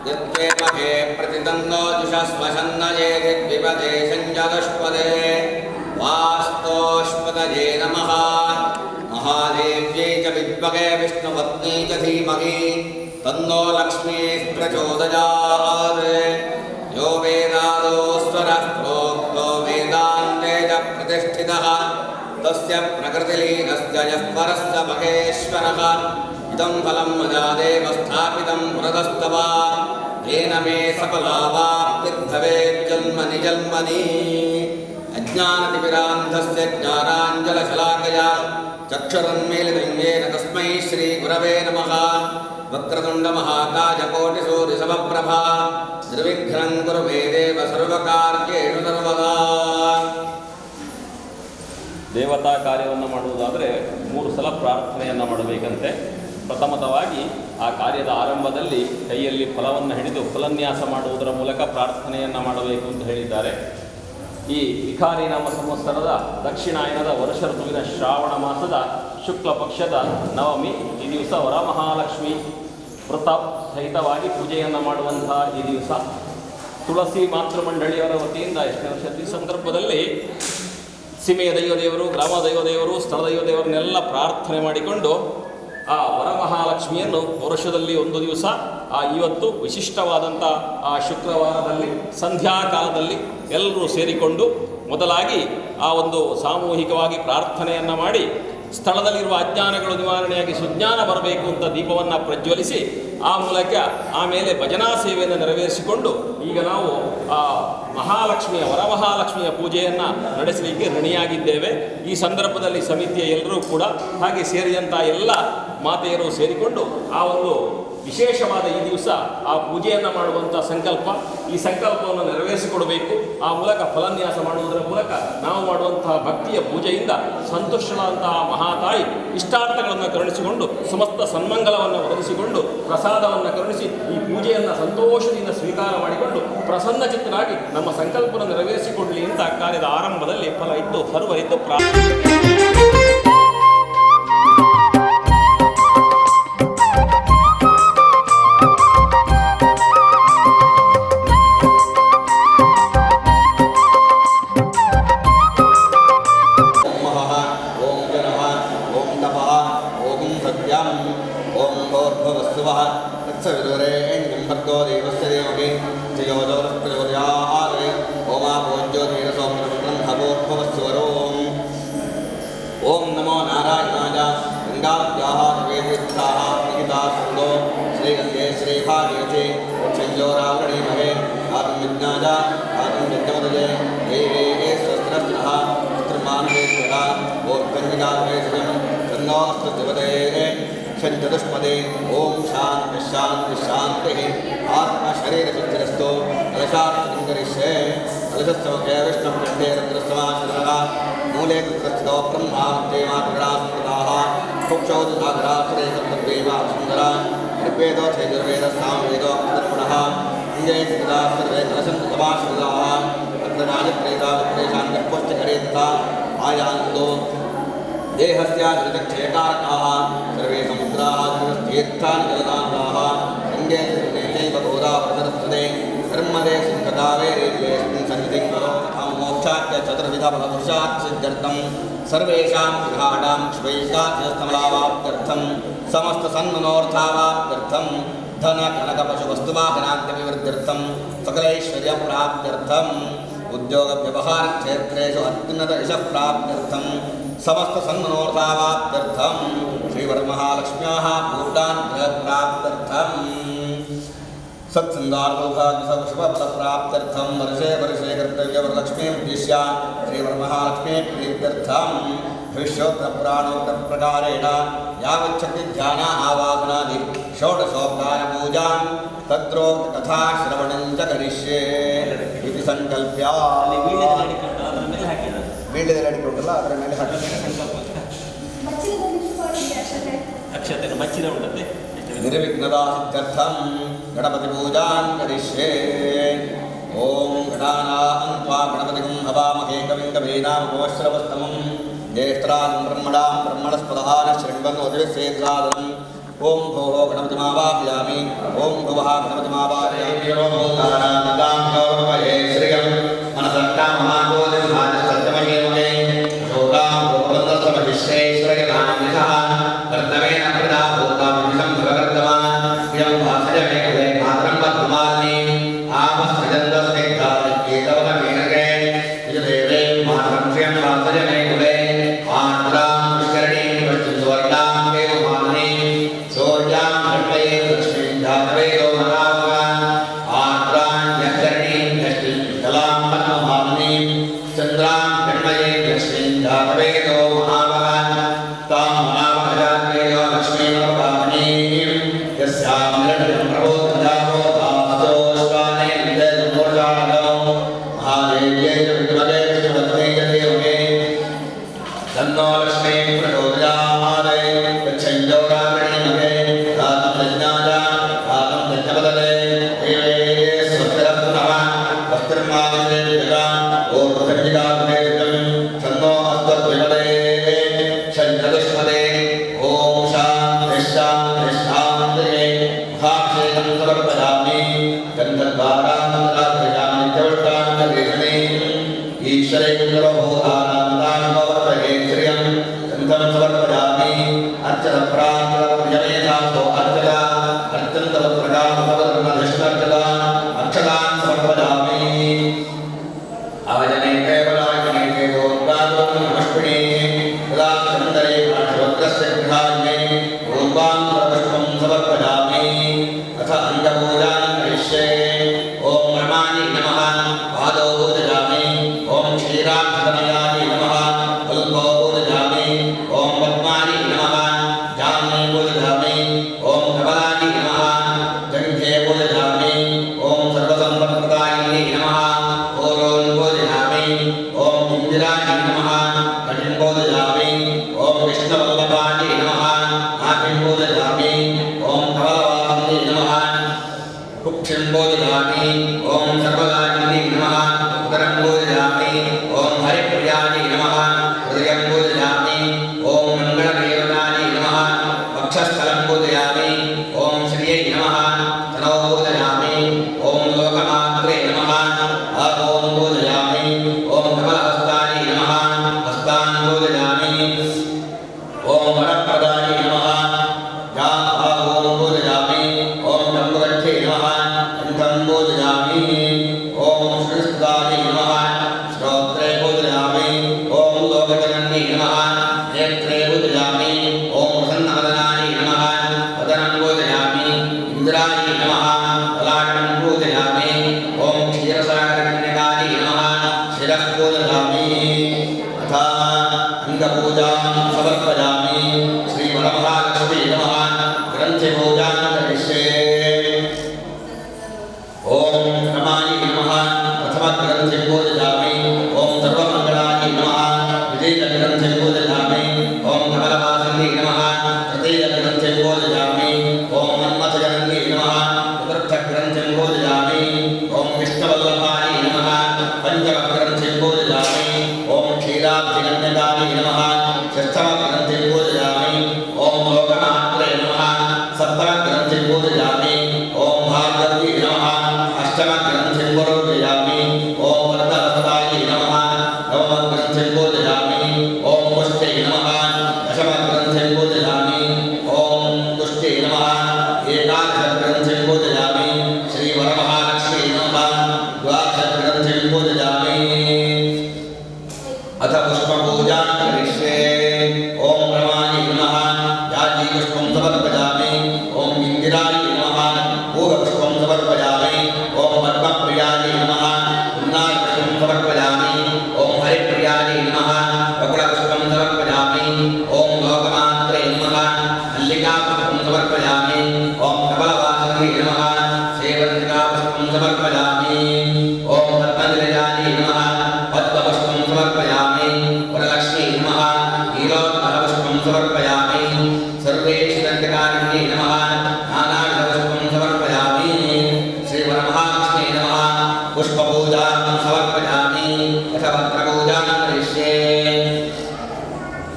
यत्ते प्रतितन्नो जुषस्वशन्न ये दिग्विपदे संजदुष्पदे वास्तोष्पतये नमः। महादेव्यै च विद्महे विष्णुपत्नी च धीमहि तन्नो लक्ष्मीः प्रचोदयात्। यो वेदादौ स्वरः प्रोक्तो वेदान्ते च प्रतिष्ठितः तस्य प्रकृतिलीनस्य यः परस्य महेश्वरः। इदं फलं मया देव स्थापितं पुरतस्तव येन मे सफलावाप्तिर्भवेत् जन्मनि। अज्ञानतिमिरान्धस्य ज्ञानाञ्जलशलाकया चक्षुरुन्मीलितं येन तस्मै श्रीगुरवे नमः। वक्रतुण्डमहाकायकोटिसूर्यसमप्रभा निर्विघ्नं कुरु मे देव सर्वकार्येषु सर्वदा। ದೇವತಾ ಕಾರ್ಯವನ್ನು ಮಾಡುವುದಾದರೆ 3 ಸಲ ಪ್ರಾರ್ಥನೆಯನ್ನು ಮಾಡಬೇಕಂತೆ. ಪ್ರಥಮತವಾಗಿ ಆ ಕಾರ್ಯದ ಆರಂಭದಲ್ಲಿ ಕೈಯಲ್ಲಿ ಫಲವನ್ನು ಹಿಡಿದು ಫಲನ್ಯಾಸ ಮಾಡುವುದರ ಮೂಲಕ ಪ್ರಾರ್ಥನೆಯನ್ನು ಮಾಡಬೇಕು ಅಂತ ಹೇಳಿದ್ದಾರೆ. ಈ ವಿಖಾರಿ ನಾಮ ಸಂವತ್ಸರದ ದಕ್ಷಿಣಾಯನದ ವರ್ಷ ಋತುವಿನ ಶ್ರಾವಣ ಮಾಸದ ಶುಕ್ಲ ಪಕ್ಷದ ನವಮಿ ಈ ದಿವಸ ವರಮಹಾಲಕ್ಷ್ಮಿ ವ್ರತ ಸಹಿತವಾಗಿ ಪೂಜೆಯನ್ನು ಮಾಡುವಂತಹ ಈ ದಿವಸ ತುಳಸಿ ಮಾತೃಮಂಡಳಿಯವರ ವತಿಯಿಂದ ಎಷ್ಟನೇ ವರ್ಷ ಈ ಸಂದರ್ಭದಲ್ಲಿ ಸೀಮೆಯ ದೈವದೇವರು, ಗ್ರಾಮ ದೈವದೇವರು, ಸ್ಥಳ ದೈವದೇವರನ್ನೆಲ್ಲ ಪ್ರಾರ್ಥನೆ ಮಾಡಿಕೊಂಡು ಆ ವರಮಹಾಲಕ್ಷ್ಮಿಯನ್ನು ವರ್ಷದಲ್ಲಿ ಒಂದು ದಿವಸ ಆ ಇವತ್ತು ವಿಶಿಷ್ಟವಾದಂಥ ಆ ಶುಕ್ರವಾರದಲ್ಲಿ ಸಂಧ್ಯಾಕಾಲದಲ್ಲಿ ಎಲ್ಲರೂ ಸೇರಿಕೊಂಡು ಮೊದಲಾಗಿ ಆ ಒಂದು ಸಾಮೂಹಿಕವಾಗಿ ಪ್ರಾರ್ಥನೆಯನ್ನು ಮಾಡಿ ಸ್ಥಳದಲ್ಲಿರುವ ಅಜ್ಞಾನಗಳು ನಿವಾರಣೆಯಾಗಿ ಸುಜ್ಞಾನ ಬರಬೇಕು ಅಂತ ದೀಪವನ್ನು ಪ್ರಜ್ವಲಿಸಿ ಆ ಮೂಲಕ ಆಮೇಲೆ ಭಜನಾ ಸೇವೆಯನ್ನು ನೆರವೇರಿಸಿಕೊಂಡು ಈಗ ನಾವು ಆ ಮಹಾಲಕ್ಷ್ಮಿಯ ವರಮಹಾಲಕ್ಷ್ಮಿಯ ಪೂಜೆಯನ್ನು ನಡೆಸಲಿಕ್ಕೆ ಋಣಿಯಾಗಿದ್ದೇವೆ. ಈ ಸಂದರ್ಭದಲ್ಲಿ ಸಮಿತಿಯ ಎಲ್ಲರೂ ಕೂಡ ಹಾಗೆ ಸೇರಿದಂಥ ಎಲ್ಲ ಮಾತೆಯರು ಸೇರಿಕೊಂಡು ಆ ಒಂದು ವಿಶೇಷವಾದ ಈ ದಿವಸ ಆ ಪೂಜೆಯನ್ನು ಮಾಡುವಂಥ ಸಂಕಲ್ಪ, ಈ ಸಂಕಲ್ಪವನ್ನು ನೆರವೇರಿಸಿಕೊಡಬೇಕು. ಆ ಮೂಲಕ ಫಲನ್ಯಾಸ ಮಾಡುವುದರ ಮೂಲಕ ನಾವು ಮಾಡುವಂತಹ ಭಕ್ತಿಯ ಪೂಜೆಯಿಂದ ಸಂತುಷ್ಟಳಾದಂತಹ ಮಹಾತಾಯಿ ಇಷ್ಟಾರ್ಥಗಳನ್ನು ಕರುಣಿಸಿಕೊಂಡು ಸಮಸ್ತ ಸನ್ಮಂಗಲವನ್ನು ಒದಗಿಸಿಕೊಂಡು ಪ್ರಸಾದವನ್ನು ಕರುಣಿಸಿ ಈ ಪೂಜೆಯನ್ನು ಸಂತೋಷದಿಂದ ಸ್ವೀಕಾರ ಮಾಡಿಕೊಂಡು ಪ್ರಸನ್ನ ಚಿತ್ತರಾಗಿ ನಮ್ಮ ಸಂಕಲ್ಪವನ್ನು ನೆರವೇರಿಸಿಕೊಡಲಿ ಅಂತ ಕಾರ್ಯದ ಆರಂಭದಲ್ಲಿ ಫಲ ಇಟ್ಟು ಸರ್ವರಿದ್ದು ಪ್ರಾ ಓಂ ಮಹಃ ಓಂ ಜನಃ ಓಂ ತಪಃ ಓಂ ಸತ್ಯಂ ಓಂ ಭೂರ್ಭುವಸ್ಸುವಃ ತತ್ಸವಿತುರ್ವರೆಣ್ಯಂ ಭರ್ಗೋ ದೇವಸ್ಯ ಧೀಮಹಿ ಧಿಯೋ ಯೋ ನಃ ಪ್ರಚೋದಯಾತ್. ಓಮಾಪೋ ಜ್ಯೋತಿರಸೋಮೃತಂ ಭೂರ್ಭುವಸ್ಸುವರೋಂ. ಓಂ ನಮೋ ನಾರಾಯಣಾಯ. ಗಂಗಾದ್ಯಾः ತ್ರಿವೇದೀರ್ಥಾः ನಿಹಿತಾः ಸೃಂಗೋ ಶ್ರೀಗಂಗೆ ಶ್ರೀಭಾಗೀರಥಿ ಉಚ್ಛಂಜೋರಾವೃಣೀಮಹೇ. ಆತಂ ವಿಜ್ಞಾಯ ಆತಂ ಯಜ್ಞಮದಜೆ ದೇವೇ ಸ್ವಸ್ತ್ರಸ್ತ್ರಃ ಪಿತೃಮಾನುಷೇಭ್ಯಃ ಓರ್ಧ್ವಂಜಿಗಾದ್ವೇಷಜಂ ತನ್ನೋऽस्तु ದೇವತೆ ಷಂಚತುಷ್ಪದೇ. ಓಂ ಶಾಂತಿ ಶಾಂತಿ ಶಾಂತಿಃ. ಆತ್ಮಶರೀರಶುದ್ಧಿರಸ್ತು. ಕಲಶಾರ್ಥಂ ಕರಿಷ್ಯೆ. ಕಲಶಸ್ಯ ಮುಖೇ ವಿಷ್ಣುಕಂಠೇ ರುದ್ರಸ್ಸಮಾಶ್ರಿತಃ ಮೂಲೆ ತತ್ರ ಸ್ಥಿತೋ ಬ್ರಹ್ಮಾ मध्ये ಮಾತೃಗಣಾಃ ಸ್ಮೃತಾಃ ಕುಕ್ಷೌ ಸಾಗರಾಸುರೇ ಸಪ್ತದ್ವೀಪಾ ಸುಂದರ ಋಗ್ವೇದೋ ಚೈತುರ್ವೇದ ಸಾಮವೇದೋ ಅಕ್ಷರಪುಣಃ ಅಂಗೇ ಸ್ಥಿತಾಃ ಸರ್ವೇ ಕಲಶಂ ಸಮಾಶ್ರಿತಾಃ ಅತ್ರ ರಾಜಪ್ರೇತಾ ವಿಪ್ರೇಶಾಂತಃ ಪುಷ್ಟಿಕರೇ ತಥಾ ಆಯಾಂತೋ ದೇಹಸ್ಯ ಧೃತಕ್ಷಯಕಾರಕಾः ಸರ್ವೇ ಸಮುದ್ರಾः ತೀರ್ಥಾನಿ ಜಲದಾಂತಾः ಗಂಗೆ ಚೈವ ಗೋದಾವರಿ ನರ್ಮದೆ ಸಿಂಧು ಕಾವೇರಿ ಜಲೇऽಸ್ಮಿन् ಸನ್ನಿಧಿಂ ಕರೋ ತಥಾ ಮೋಕ್ಷಾಖ್ಯ ಚತುರ್ವಿಧ ಫಲಪುರುಷಾರ್ಥ ಸಿದ್ಧ್ಯರ್ಥಂ ಸರ್ವೇಷಾಂ ಗೃಹಾಣಾಂ ಶ್ವೈಕಾಧ್ಯಸ್ತಮಲಾವಾಪ್ತ್ಯರ್ಥಂ ಸಮಸ್ತ ಸನ್ಮನೋರ್ಥಾವಾಪ್ತ್ಯರ್ಥಂ ಧನ ಕನಕ ಪಶು ವಸ್ತುವಾಹನಾದ್ಯಭಿವೃದ್ಧ್ಯರ್ಥಂ ಸಕಲೈಶ್ವರ್ಯ ಪ್ರಾಪ್ತ್ಯರ್ಥಂ ಉದ್ಯೋಗ ವ್ಯವಹಾರ ಕ್ಷೇತ್ರೇಷು ಅತ್ಯುನ್ನತ ಯಶಃ ಪ್ರಾಪ್ತ್ಯರ್ಥಂ ಸಮಸ್ತ ಸನ್ಮನೋರ್ಥಾವಾಪ್ತ್ಯರ್ಥಂ ಶ್ರೀವರಮಹಾಲಕ್ಷ್ಮ್ಯಾः ಪೂರ್ಣಾನುಗ್ರಹ ಪ್ರಾಪ್ತ್ಯರ್ಥಂ ಸತ್ಸಂಗಾರ್ಭಾಗ್ಯಸಶುಭಫಲಪ್ರಾಪ್ತ್ಯರ್ಥಂ ವರ್ಷೇ ವರ್ಷೇ ಕರ್ತವ್ಯ ವರಲಕ್ಷ್ಮೀ ಉದ್ದೇಶ್ಯ ಶ್ರೀವರಮಹಾಲಕ್ಷ್ಮೀ ಪ್ರೀತ್ಯರ್ಥಂ ಭವಿಷ್ಯೋಕ್ತ ಪುರಾಣೋಕ್ತ ಪ್ರಕಾರೇಣ ಯಾವಚ್ಛಕ್ತಿ ಧ್ಯಾನ ಆವಾಹನಾದಿ ಷೋಡಶೋಪಚಾರ ಪೂಜಾಂ ತತ್ರೋಕ್ತ ಕಥಾ ಶ್ರವಣಂ ಚ ಕರಿಷ್ಯೆ ಇತಿ ಸಂಕಲ್ಪ್ಯ. ಅಲ್ಲಿ ವೀಳ್ಯದೆಲೆ ಅಡಿಕೆ ಉಂಟಲ್ಲ, ಅದರ ಮೇಲೆ ಹಾಕಿದ್ದಾರೆ. ವೀಳ್ಯದೆಲೆ ಅಡಿಕೆ ಉಂಟಲ್ಲ, ಅದರ ಮೇಲೆ ಹಾಕಿ. ಸಂಕಲ್ಪ. ಬಚ್ಚಿಲದಲ್ಲಿ ಶುಭ ಅಕ್ಷತೆ. ಅಕ್ಷತೆ ಬಚ್ಚಿದ ಉಂಟಂತೆ. ನಿರ್ವಿಘ್ನದಾ ಸಿದ್ಧ್ಯರ್ಥಂ ಗಣಪತಿ ಪೂಜಾಂ ಕರಿಷ್ಯೆ. ಓಂ ಗಣಾನಾಂ ತ್ವಾ ಗಣಪತಿಂ ಹವಾಮಹೇ ಕವಿಂ ಕವೀನಾಮುಪಮಶ್ರವಸ್ತಮಂ ಜ್ಯೇಷ್ಠರಾಜಂ ಬ್ರಹ್ಮಣಾಂ ಬ್ರಹ್ಮಣಸ್ಪದಾನ ಶೃಣ್ವನ್ನೋತಿವಿಶ್ವೇಂದ್ರಾದನಂ. ಓಂ ಭೋಃ ಗಣಪತಿಮಾವಾಹಯಾಮಿ ಓಂ ಭುವಃ ಗಣಪತಿಮಾವಾಹಯಾಮಿ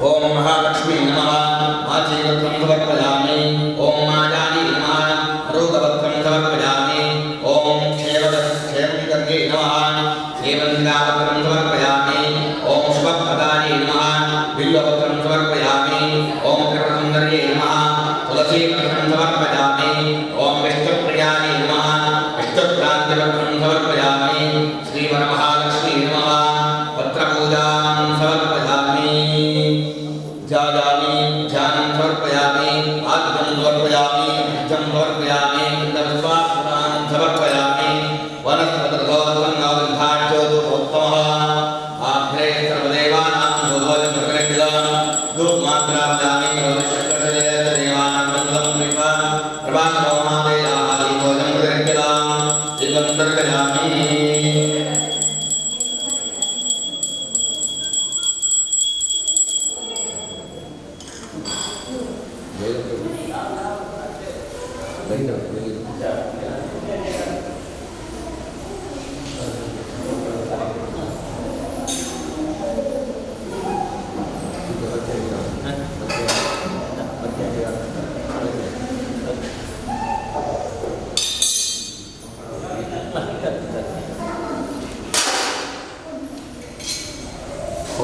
ओम महालक्ष्मी नमः। आजीवत्रं समर्पयामि। ओम ದೀಪಂ ದರ್ಶಯಾಮಿ.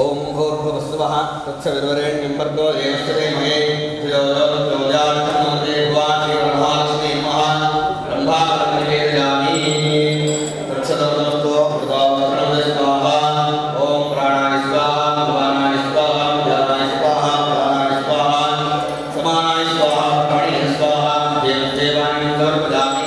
ಓಂ ಭೂರ್ಭುವಸ್ಸುವಃ ತತ್ಸವಿರ್ವರೆಣ್ಯಂ ಭರ್ಗೋ ದೇವಸ್ಯ ಧೀಮಹಿ ಧಿಯೋ ಯೋ ನಃ ಪ್ರಚೋದಯಾತ್. ತನ್ನೋ ದೇವಾನ್ ಶ್ರೀ ಮಹಾಲಕ್ಷ್ಮೀ ನಮಃ. ಬ್ರಹ್ಮಾವರಂ ನಿವೇದಯಾಮಿ. ತತ್ಸದಮಸ್ತು ಅಮೃತಾವರಣಂ ಸ್ವಾಹ. ಓಂ ಪ್ರಾಣಾಯ ಸ್ವಾಹ, ಭವಾನಾಯ ಸ್ವಾಹ, ಧ್ಯಾನಾಯ ಸ್ವಾಹ, ಪ್ರಾಣಾಯ ಸ್ವಾಹ, ಸಮಾನಾಯ ಸ್ವಾಹ, ಪ್ರಾಣಿಯ ಸ್ವಾಹ, ದೇವಾನಿ ಸಮರ್ಪಯಾಮಿ.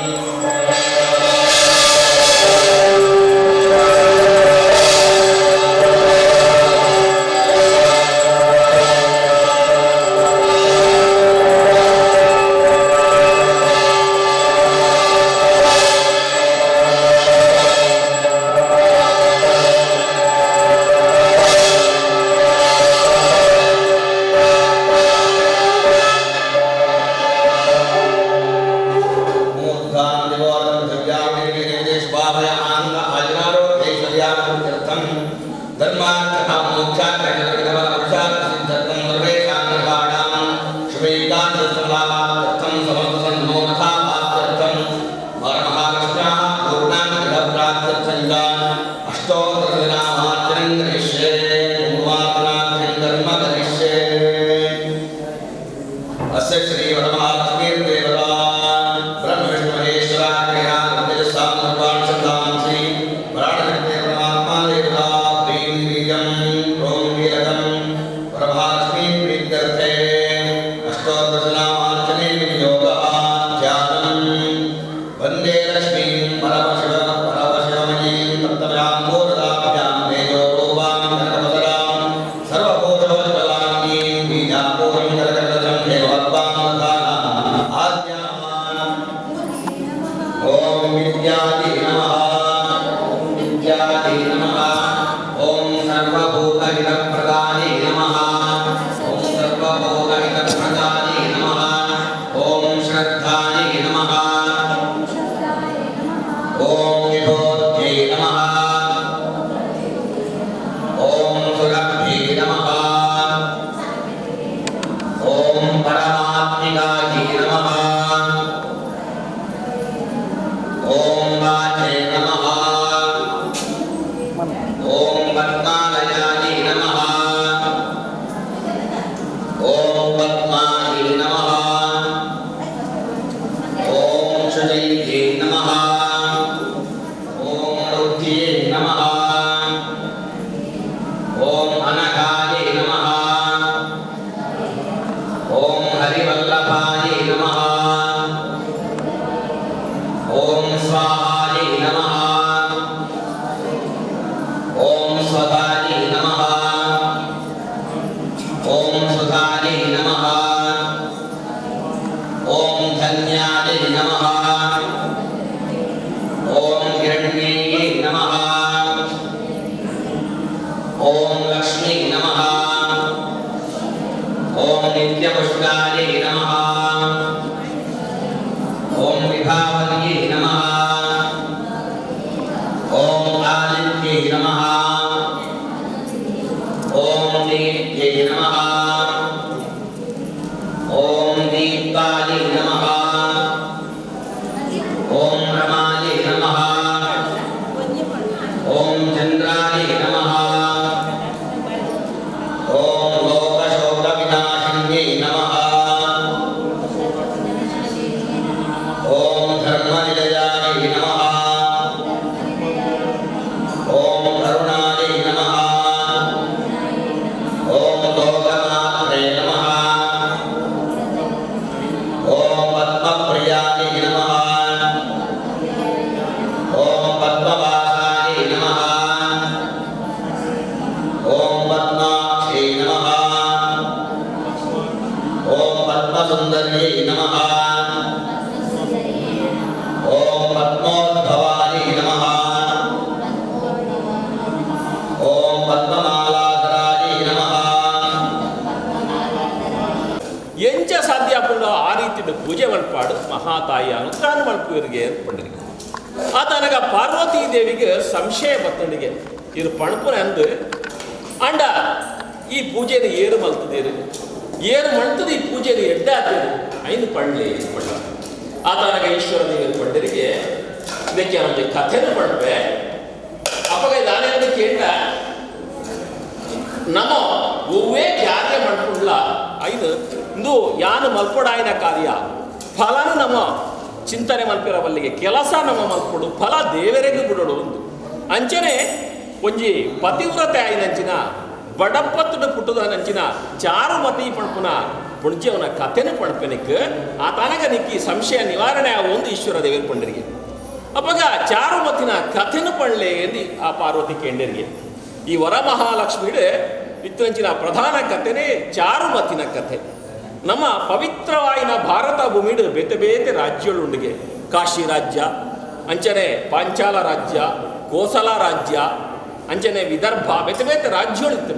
अस्य श्री वरमहालक्ष्मीर्देवता ब्रह्म विष्णु महेश्वराग्रया तेजस्सां छन्दांसि प्राणशक्ते परमात्मा देवता प्रीं बीजं प्रों कीलकं वरमहालक्ष्मी प्रीत्यर्थे अष्टोत्तरनामार्चने विनियोगः ध्यानं. वन्दे लक्ष्मीं परमशिव परमशिवमयीं तप्तव्यां घोरदाभ्यां तेजोरूपां कनकवसरां सर्वभूतोज्ज्वलाङ्गीं बीजापूरं करकटलं देवभक्तां आद्यामान्. ॐ विद्यादि नमः. ॐ विद्यादि नमः. ॐ सर्वभूतहितप्रदाय नमः. ॐ सर्वभूतहितप्रदाय नमः. ॐ श्रद्धाय नमः. ॐ विभूत्यै नमः. ॐ सुरभ्यै नमः. ॐ परमात्मिकायै नमः. ॐ वाचे नमः. ॐ पद्मालयायै नमः. ॐ पद्मायै नमः. ॐ शुचैयै नमः. ॐ रुद्धियै नमः. ॐ अनघायै नमः. ॐ हरिवल्लभायै नमः. ॐ स्वाहायै नमः. ॐ स्वधायै नमः. ॐ सुधायै नमः. ॐ धन्यायै नमः. ॐ हिरण्ययै नमः. ॐ लक्ष्मी नमः. ॐ नित्यपुष्टायै नमः. ॐ विभावर्यै नमः. ॐ आदित्यै नमः. ನಿಂದು ಪೂಜೆ ಮಲ್ಪಾಡು ಮಹಾತಾಯಿ ಅನುಗ್ರಹ ಮಲ್ಪುವರಿಗೆ ಅಂತ ಆತನಗ ಪಾರ್ವತಿ ದೇವಿಗೆ ಸಂಶಯ ಬತ್ತಂಡಿಗೆ ಇದು ಪಣಪುನ ಅಂದು ಅಂಡ ಈ ಪೂಜೆನ ಏರು ಮಲ್ತದೇರು ಏರು ಮಲ್ತದ ಈ ಪೂಜೆನ ಎಡ್ಡೆ ಆತೇರು ಐನು ಪಂಡ್ಲಿ ಪಂಡ ಆತನಗ ಈಶ್ವರ ದೇವರು ಪಂಡರಿಗೆ ಇದಕ್ಕೆ ಒಂದು ಕಥೆನೂ ಪಡ್ಪೆ ಅಪ್ಪಗ ನಾನೇನು ಕೇಂದ್ರ ನಮ ಒವ್ವೇ ಕಾರ್ಯ ಮಲ್ಪುಡ್ಲ ಐದು ಇಂದು ಯಾನು ಮಲ್ಪೊಡಾಯಿನ ಕಾರ್ಯ ಫಲನು ನಮ್ಮ ಚಿಂತನೆ ಮಲ್ಪಿರಬಲ್ಲಿಗೆ ಕೆಲಸ ನಮ್ಮ ಮಲ್ಪೊಡು ಫಲ ದೇವರೆಗೂ ಬಿಡೋಡು ಒಂದು ಅಂಚನೆ ಒಂಜಿ ಪತಿವ್ರತೆ ಆಯಿನಂಚಿನ ಬಡಪತ್ತುಡು ಪುಟ್ಟುದನಂಚಿನ ಚಾರುಮತಿ ಪಣಪುನ ಪುಣ್ಜವನ ಕಥೆನು ಪಣಪೆನಿಕ್ ಆ ತನಗ ನಿಕ್ಕಿ ಸಂಶಯ ನಿವಾರಣೆ ಆಗುವ ಒಂದು ಈಶ್ವರ ದೇವರು ಪಂಡರಿಗೆ ಅಪ್ಪಗ ಚಾರುಮತಿನ ಕಥೆನು ಪಣ್ಲೆ ಎಂದು ಆ ಪಾರ್ವತಿ ಕೇಂಡರಿಗೆ ಈ ವರಮಹಾಲಕ್ಷ್ಮಿಡು ಇತ್ತಂಚಿನ ಪ್ರಧಾನ ಕಥೆನೇ ಚಾರುಮತಿನ ಕಥೆ. ನಮ್ಮ ಪವಿತ್ರವಾಯಿನ ಭಾರತ ಭೂಮಿಡು ಬೇತೆ ಬೇತೆ ರಾಜ್ಯಗಳುಂಡಿಗೆ ಕಾಶಿ ರಾಜ್ಯ ಅಂಚನೆ ಪಾಂಚಾಲ ರಾಜ್ಯ ಕೋಸಲ ರಾಜ್ಯ ಅಂಚನೆ ವಿದರ್ಭ ಬೇತೆ ಬೇತೆ ರಾಜ್ಯಗಳು ಇತ್ತು.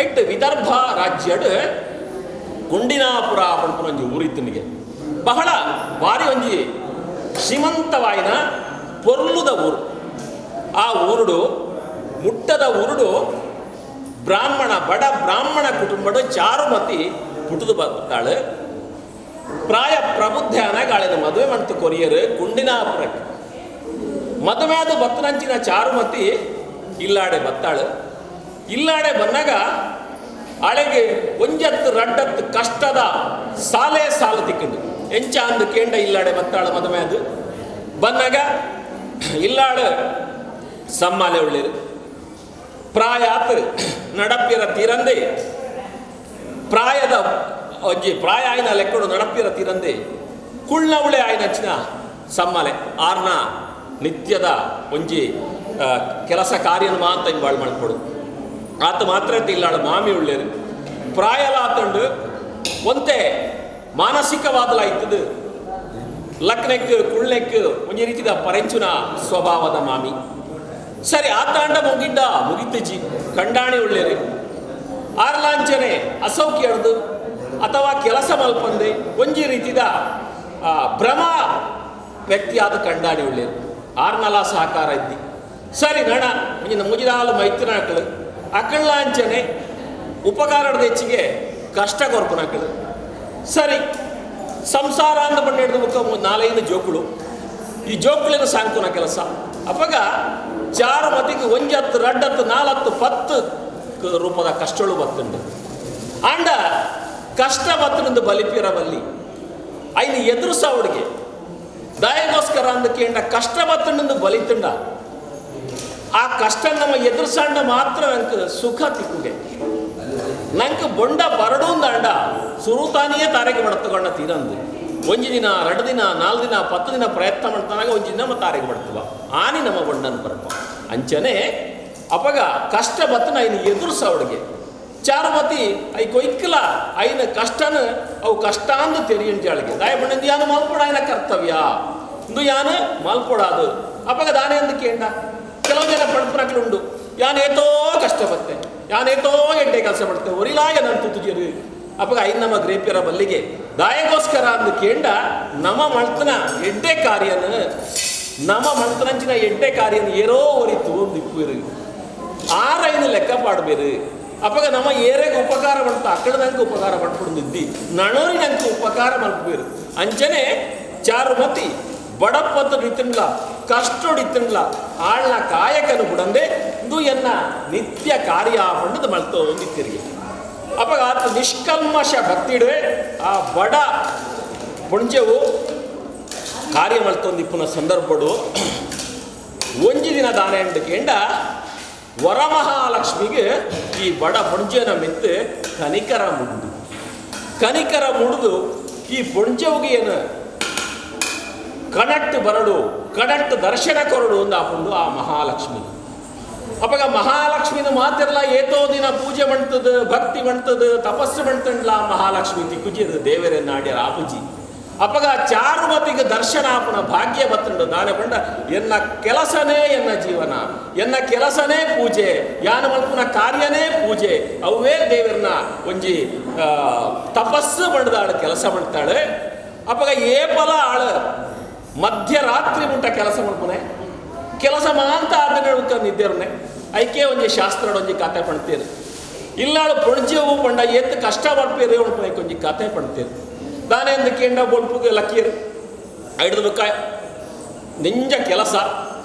ಐಟ್ ವಿದರ್ಭ ರಾಜ್ಯಡು ಕುಂಡಿನಾಪುರ ಪನ್ಪುನ ಒಂಜಿ ಊರಿತ್ತನಿಗೆ ಬಹಳ ಭಾರಿ ಒಂಜಿ ಶ್ರೀಮಂತವಾಯಿನ ಪೊರ್ಲುದ ಊರು. ಆ ಊರುಡು ಮುಟ್ಟದ ಊರುಡು ಬ್ರಾಹ್ಮಣ ಬಡ ಬ್ರಾಹ್ಮಣ ಕುಟುಂಬಡು ಚಾರುಮತಿ ಪುಟ್ಟುದು ಬರ್ತಾಳೆ. ಪ್ರಾಯ ಪ್ರಬುದ್ಧ ಆಳಿನ ಮದುವೆ ಮಾಡ್ತು ಕೊರಿಯರು ಕುಂಡಿನಾಪುರಕ್ಕೆ. ಮದುವೆ ಆದ ಬತ್ತನಂಚಿನ ಚಾರುಮತಿ ಇಲ್ಲಾಡೆ ಬತ್ತಾಳು. ಇಲ್ಲಾಡೆ ಬಂದಾಗ ಆಳೆಗೆ ಒಂಜತ್ತು ರಡ್ಡತ್ತು ಕಷ್ಟದ ಸಾಲೆ ಸಾಲು ತಿಕ್ಕಂಡು ಎಂಚ ಅಂದು ಕೇಂಡ ಇಲ್ಲಾಡೆ ಬತ್ತಾಳು ಮದುವೆ ಅದು ಬಂದಾಗ ಇಲ್ಲಾಳು ಸಮ್ಮಾಲೆ ಉಳ್ಳೇರು ಪ್ರಾಯಾತ್ ನಡಪ್ಪಿರ ತೀರಂದೆ ಪ್ರಾಯದ ಒಂಜಿ ಪ್ರಾಯ ಆಯ್ನ ಲೆಕ್ಕಡು ನಡಪ್ಪಿರ ತೀರಂದೆ ಕುಳ್ಳವಳೆ ಆಯ್ನಂಚಿನ ಸಮ್ಮಾಲೆ ಆರ್ನ ನಿತ್ಯದ ಒಂಜಿ ಕೆಲಸ ಕಾರ್ಯನ ಮಾತ್ರ ಹಿಂಗೆ ಮಾಡ್ಕೊಡು ಆತ ಮಾತ್ರ ಇಲ್ಲಾಳು ಮಾಮಿ ಉಳ್ಳೇರು ಪ್ರಾಯಲ ಆತಂಡು ಒಂತೆ ಮಾನಸಿಕವಾದಲ ಇತ್ತದು ಲಕ್ನೆಕ್ ಕುಳ್ನೆಕ್ ಒಂಜಿ ರೀತಿದ ಪರೆಂಚುನ ಸ್ವಭಾವದ ಮಾಮಿ. ಸರಿ ಆತಾಂಡ ಮುಗಿಡ್ಡ ಮುಗಿತಜಿ ಕಂಡಾಣಿ ಉಳ್ಳೇರು ಆರ್ಲಾಂಚನೆ ಅಸೌಖ್ಯ ಹಿಡ್ದು ಅಥವಾ ಕೆಲಸ ಮಲ್ಪಂದೆ ಒಂಜಿ ರೀತಿದ ಭ್ರಮ ವ್ಯಕ್ತಿಯಾದ ಕಂಡಾಣಿ ಉಳ್ಳೇರು ಆರ್ನಲ ಸಹಕಾರ ಇದ್ದಿ. ಸರಿ ನಣ ಒಂಜಿ ಮುಜಿದಾಲು ಮೈತ್ರಿನ ಅಕ್ಕಳು ಅಕ್ಕಳ್ಳಾಂಚನೆ ಉಪಕಾರದ ಹೆಚ್ಚಿಗೆ ಕಷ್ಟ ಕೊರ್ಪುನಕ್ಕಳು. ಸರಿ ಸಂಸಾರ ಅಂದ ಬಣ್ಣ ಹಿಡಿದು ಮುಖ ನಾಲೈದು ಜೋಕುಳು ಈ ಜೋಕುಳಿನ ಸಾಂಕುನ ಕೆಲಸ ಅಪ್ಪಗ ಚಾರುಮತಿಗೆ ಒಂಜತ್ತು ರಡ್ಡತ್ತು ನಾಲತ್ತು ಪತ್ತು ರೂಪದ ಕಷ್ಟಳು ಬತ್ತುಂಡು ಆಂಡ ಕಷ್ಟ ಬತ್ತನಿಂದ ಬಲಿಪಿರ ಬಲ್ಲಿ ಐನು ಎದುರುಸ ಅವಳಿಗೆ ದಯಗೋಸ್ಕರ ಅಂದ ಕೇಂಡ ಕಷ್ಟ ಬತ್ತನಿಂದ ಬಲಿತುಂಡ ಆ ಕಷ್ಟ ನಮ್ಮ ಎದುರುಸಾಂಡ ಮಾತ್ರ ನಂಗೆ ಸುಖ ತಿಕ್ಕುಗೆ ನಂಗೆ ಬೊಂಡ ಬರಡೂಂದಾಂಡ ಸುರುತಾನಿಯೇ ತಾರೆಗೆ ಬಡತುಕೊಂಡ ತೀರಂದು ಒಂಜಿ ದಿನ ಎರಡು ದಿನ ನಾಲ್ಕು ದಿನ 10 ದಿನ ಪ್ರಯತ್ನ ಮಾಡ್ತಾನಾಗ ಒಂಜಿ ದಿನ ನಮ್ಮ ತಾರೆಗೆ ಬಡ್ತವ ಆನಿ ನಮ್ಮ ಬೊಂಡನ ಬರಪ್ಪ ಅಂಚನೆ ಅಪಗ ಕಷ್ಟ ಬತ್ತನ ಐನು ಎದುರುಸ ಅವಳಿಗೆ ಚಾರುಮತಿ I ಕೊಯ್ಕಲ ಐನ ಕಷ್ಟನ ಅವು ಕಷ್ಟ ಅಂದು ತೆರಿಯಂಜಾಳಿಗೆ ದಾಯ ಬಣ್ಣಂದು ಯಾನು ಮಲ್ಪೊಡ ಆಯ್ನ ಕರ್ತವ್ಯ ಇಂದು ಯಾನು ಮಲ್ಪೊಡಾದು ಅಪಗ ದಾನೆ ಅಂದು ಕೇಂಡ ಕೆಲವು ಜನ ಪಡ್ಪುನಕ್ಲುಂಡು ಯಾನೇತೋ ಕಷ್ಟ ಬತ್ತೆ ಯಾನೇತೋ ಎಡ್ಡೆ ಕೆಲಸ ಪಡ್ತೆ ಒರಿಲಾಯ ನನ್ನ ತುಜಿರು ಅಪಗ ಐನ್ ನಮ್ಮ ಗ್ರೇಪಿಯರ ಬಲ್ಲಿಗೆ ದಾಯಗೋಸ್ಕರ ಅಂದು ಕೇಂಡ ನಮ್ಮ ಮಳ್ತನ ಎಡ್ಡೆ ಕಾರ್ಯನ ನಮ್ಮ ಮಳ್ತನಂಚಿನ ಎಡ್ಡೆ ಕಾರ್ಯನ ಏರೋ ಒರಿತು ಒಂದು ಇಪ್ಪುರು ಆರೈನು ಲೆಕ್ಕ ಪಾಡ್ಬೇರು ಅಪಗ ನಮ್ಮ ಏರೆಗೆ ಉಪಕಾರ ಮಾಡ್ತಾ ಅಕ್ಕಡ ನಂಗೆ ಉಪಕಾರ ಮಾಡ್ಕೊಂಡಿದ್ದಿ ನಣೋರಿ ನಂಗೆ ಉಪಕಾರ ಮಲ್ಪಬೇರು ಅಂಚನೆ ಚಾರುಮತಿ ಬಡಪತ್ತು ಇತ್ತಂಡ್ಲ ಕಷ್ಟೊಡಿತ್ತಂಡ್ಲ ಆಳ್ನ ಕಾಯಕನು ಬುಡಂದೆ ಇದು ಎನ್ನ ನಿತ್ಯ ಕಾರ್ಯ ಪಂಡದು ಮಲ್ತೋ ಒಂದಿತ್ತಿರಿಗೆ ಅಪಗ ಆತ ನಿಷ್ಕಲ್ಮಶ ಭಕ್ತಿಡುವೆ ಆ ಬಡ ಪುಂಜವು ಕಾರ್ಯ ಮಲ್ತೊಂದಿಪ್ಪುನ ಸಂದರ್ಭಡು ಒಂಜಿ ದಿನ ದಾನೆ ಅಂಡು ಕೇಂಡ ವರಮಹಾಲಕ್ಷ್ಮಿಗೆ ಈ ಬಡ ಪುಂಜನ ಮೆತ್ತು ಕನಿಕರ ಮುಡುದು ಕನಿಕರ ಮುಡಿದು ಈ ಪುಂಜವಿಗೆ ಏನು ಕಣಟ್ಟು ಬರಡು ಕಣಟ್ಟು ದರ್ಶನ ಕೊರಡು ಒಂದು ಆಪುಂಡು ಆ ಮಹಾಲಕ್ಷ್ಮಿ. ಅಪ್ಪಗ ಮಹಾಲಕ್ಷ್ಮಿನ ಮಾತಿರಲ್ಲ ಏತೋ ದಿನ ಪೂಜೆ ಮಾಡ್ತದ ಭಕ್ತಿ ಮಾಡ್ತದ ತಪಸ್ಸು ಮಾಡ್ತಂಡ್ಲ ಮಹಾಲಕ್ಷ್ಮಿ ತಿಕ್ಕುಜಿ ದೇವರೇ ನಾಡ್ಯರ ಆಪುಜಿ. ಅಪ್ಪಗ ಚಾರುಮತಿಗೆ ದರ್ಶನ ಆಪುನ ಭಾಗ್ಯ ಬತ್ತುಂಡು ದಾನೆ ಪಂಡ ಎನ್ನ ಕೆಲಸನೇ ಎನ್ನ ಜೀವನ ಎನ್ನ ಕೆಲಸನೇ ಪೂಜೆ ಯಾನ ಮಲ್ಪುನ ಕಾರ್ಯನೇ ಪೂಜೆ ಅವೇ ದೇವರನ್ನ ಒಂಜಿ ತಪಸ್ಸು ಮಾಡ್ದಾಳು ಕೆಲಸ ಮಾಡ್ತಾಳೆ. ಅಪಗ ಏಪಲ ಆಳು ಮಧ್ಯರಾತ್ರಿ ಮುಟ್ಟ ಕೆಲಸ ಮಾಡ್ಪನೆ ಕೆಲಸ ಮಾಂತ ಆದ ನಿದ್ದೆರ್ನೆ ಐಕೆ ಒಂಜಿ ಶಾಸ್ತ್ರ ಒಂಜಿ ಕತೆ ಪಣ್ತೇರು ಇಲ್ಲಾಳು ಪೊಣ್ಜೆವು ಪಂಡ ಏತ್ ಕಷ್ಟ ಪಡ್ಪೇರು ಉಣ್ಪನೆ ಒಂಜಿ ಕತೆ ಪಣ್ತೇರು ದಾನೆ ಅಂದ ಕೇಂಡ ಬೊಲ್ಪುಗೆ ಲಕ್ಕೀರು ಐಡ್ದು ಬುಕ್ಕ ನಿಂಜ ಕೆಲಸ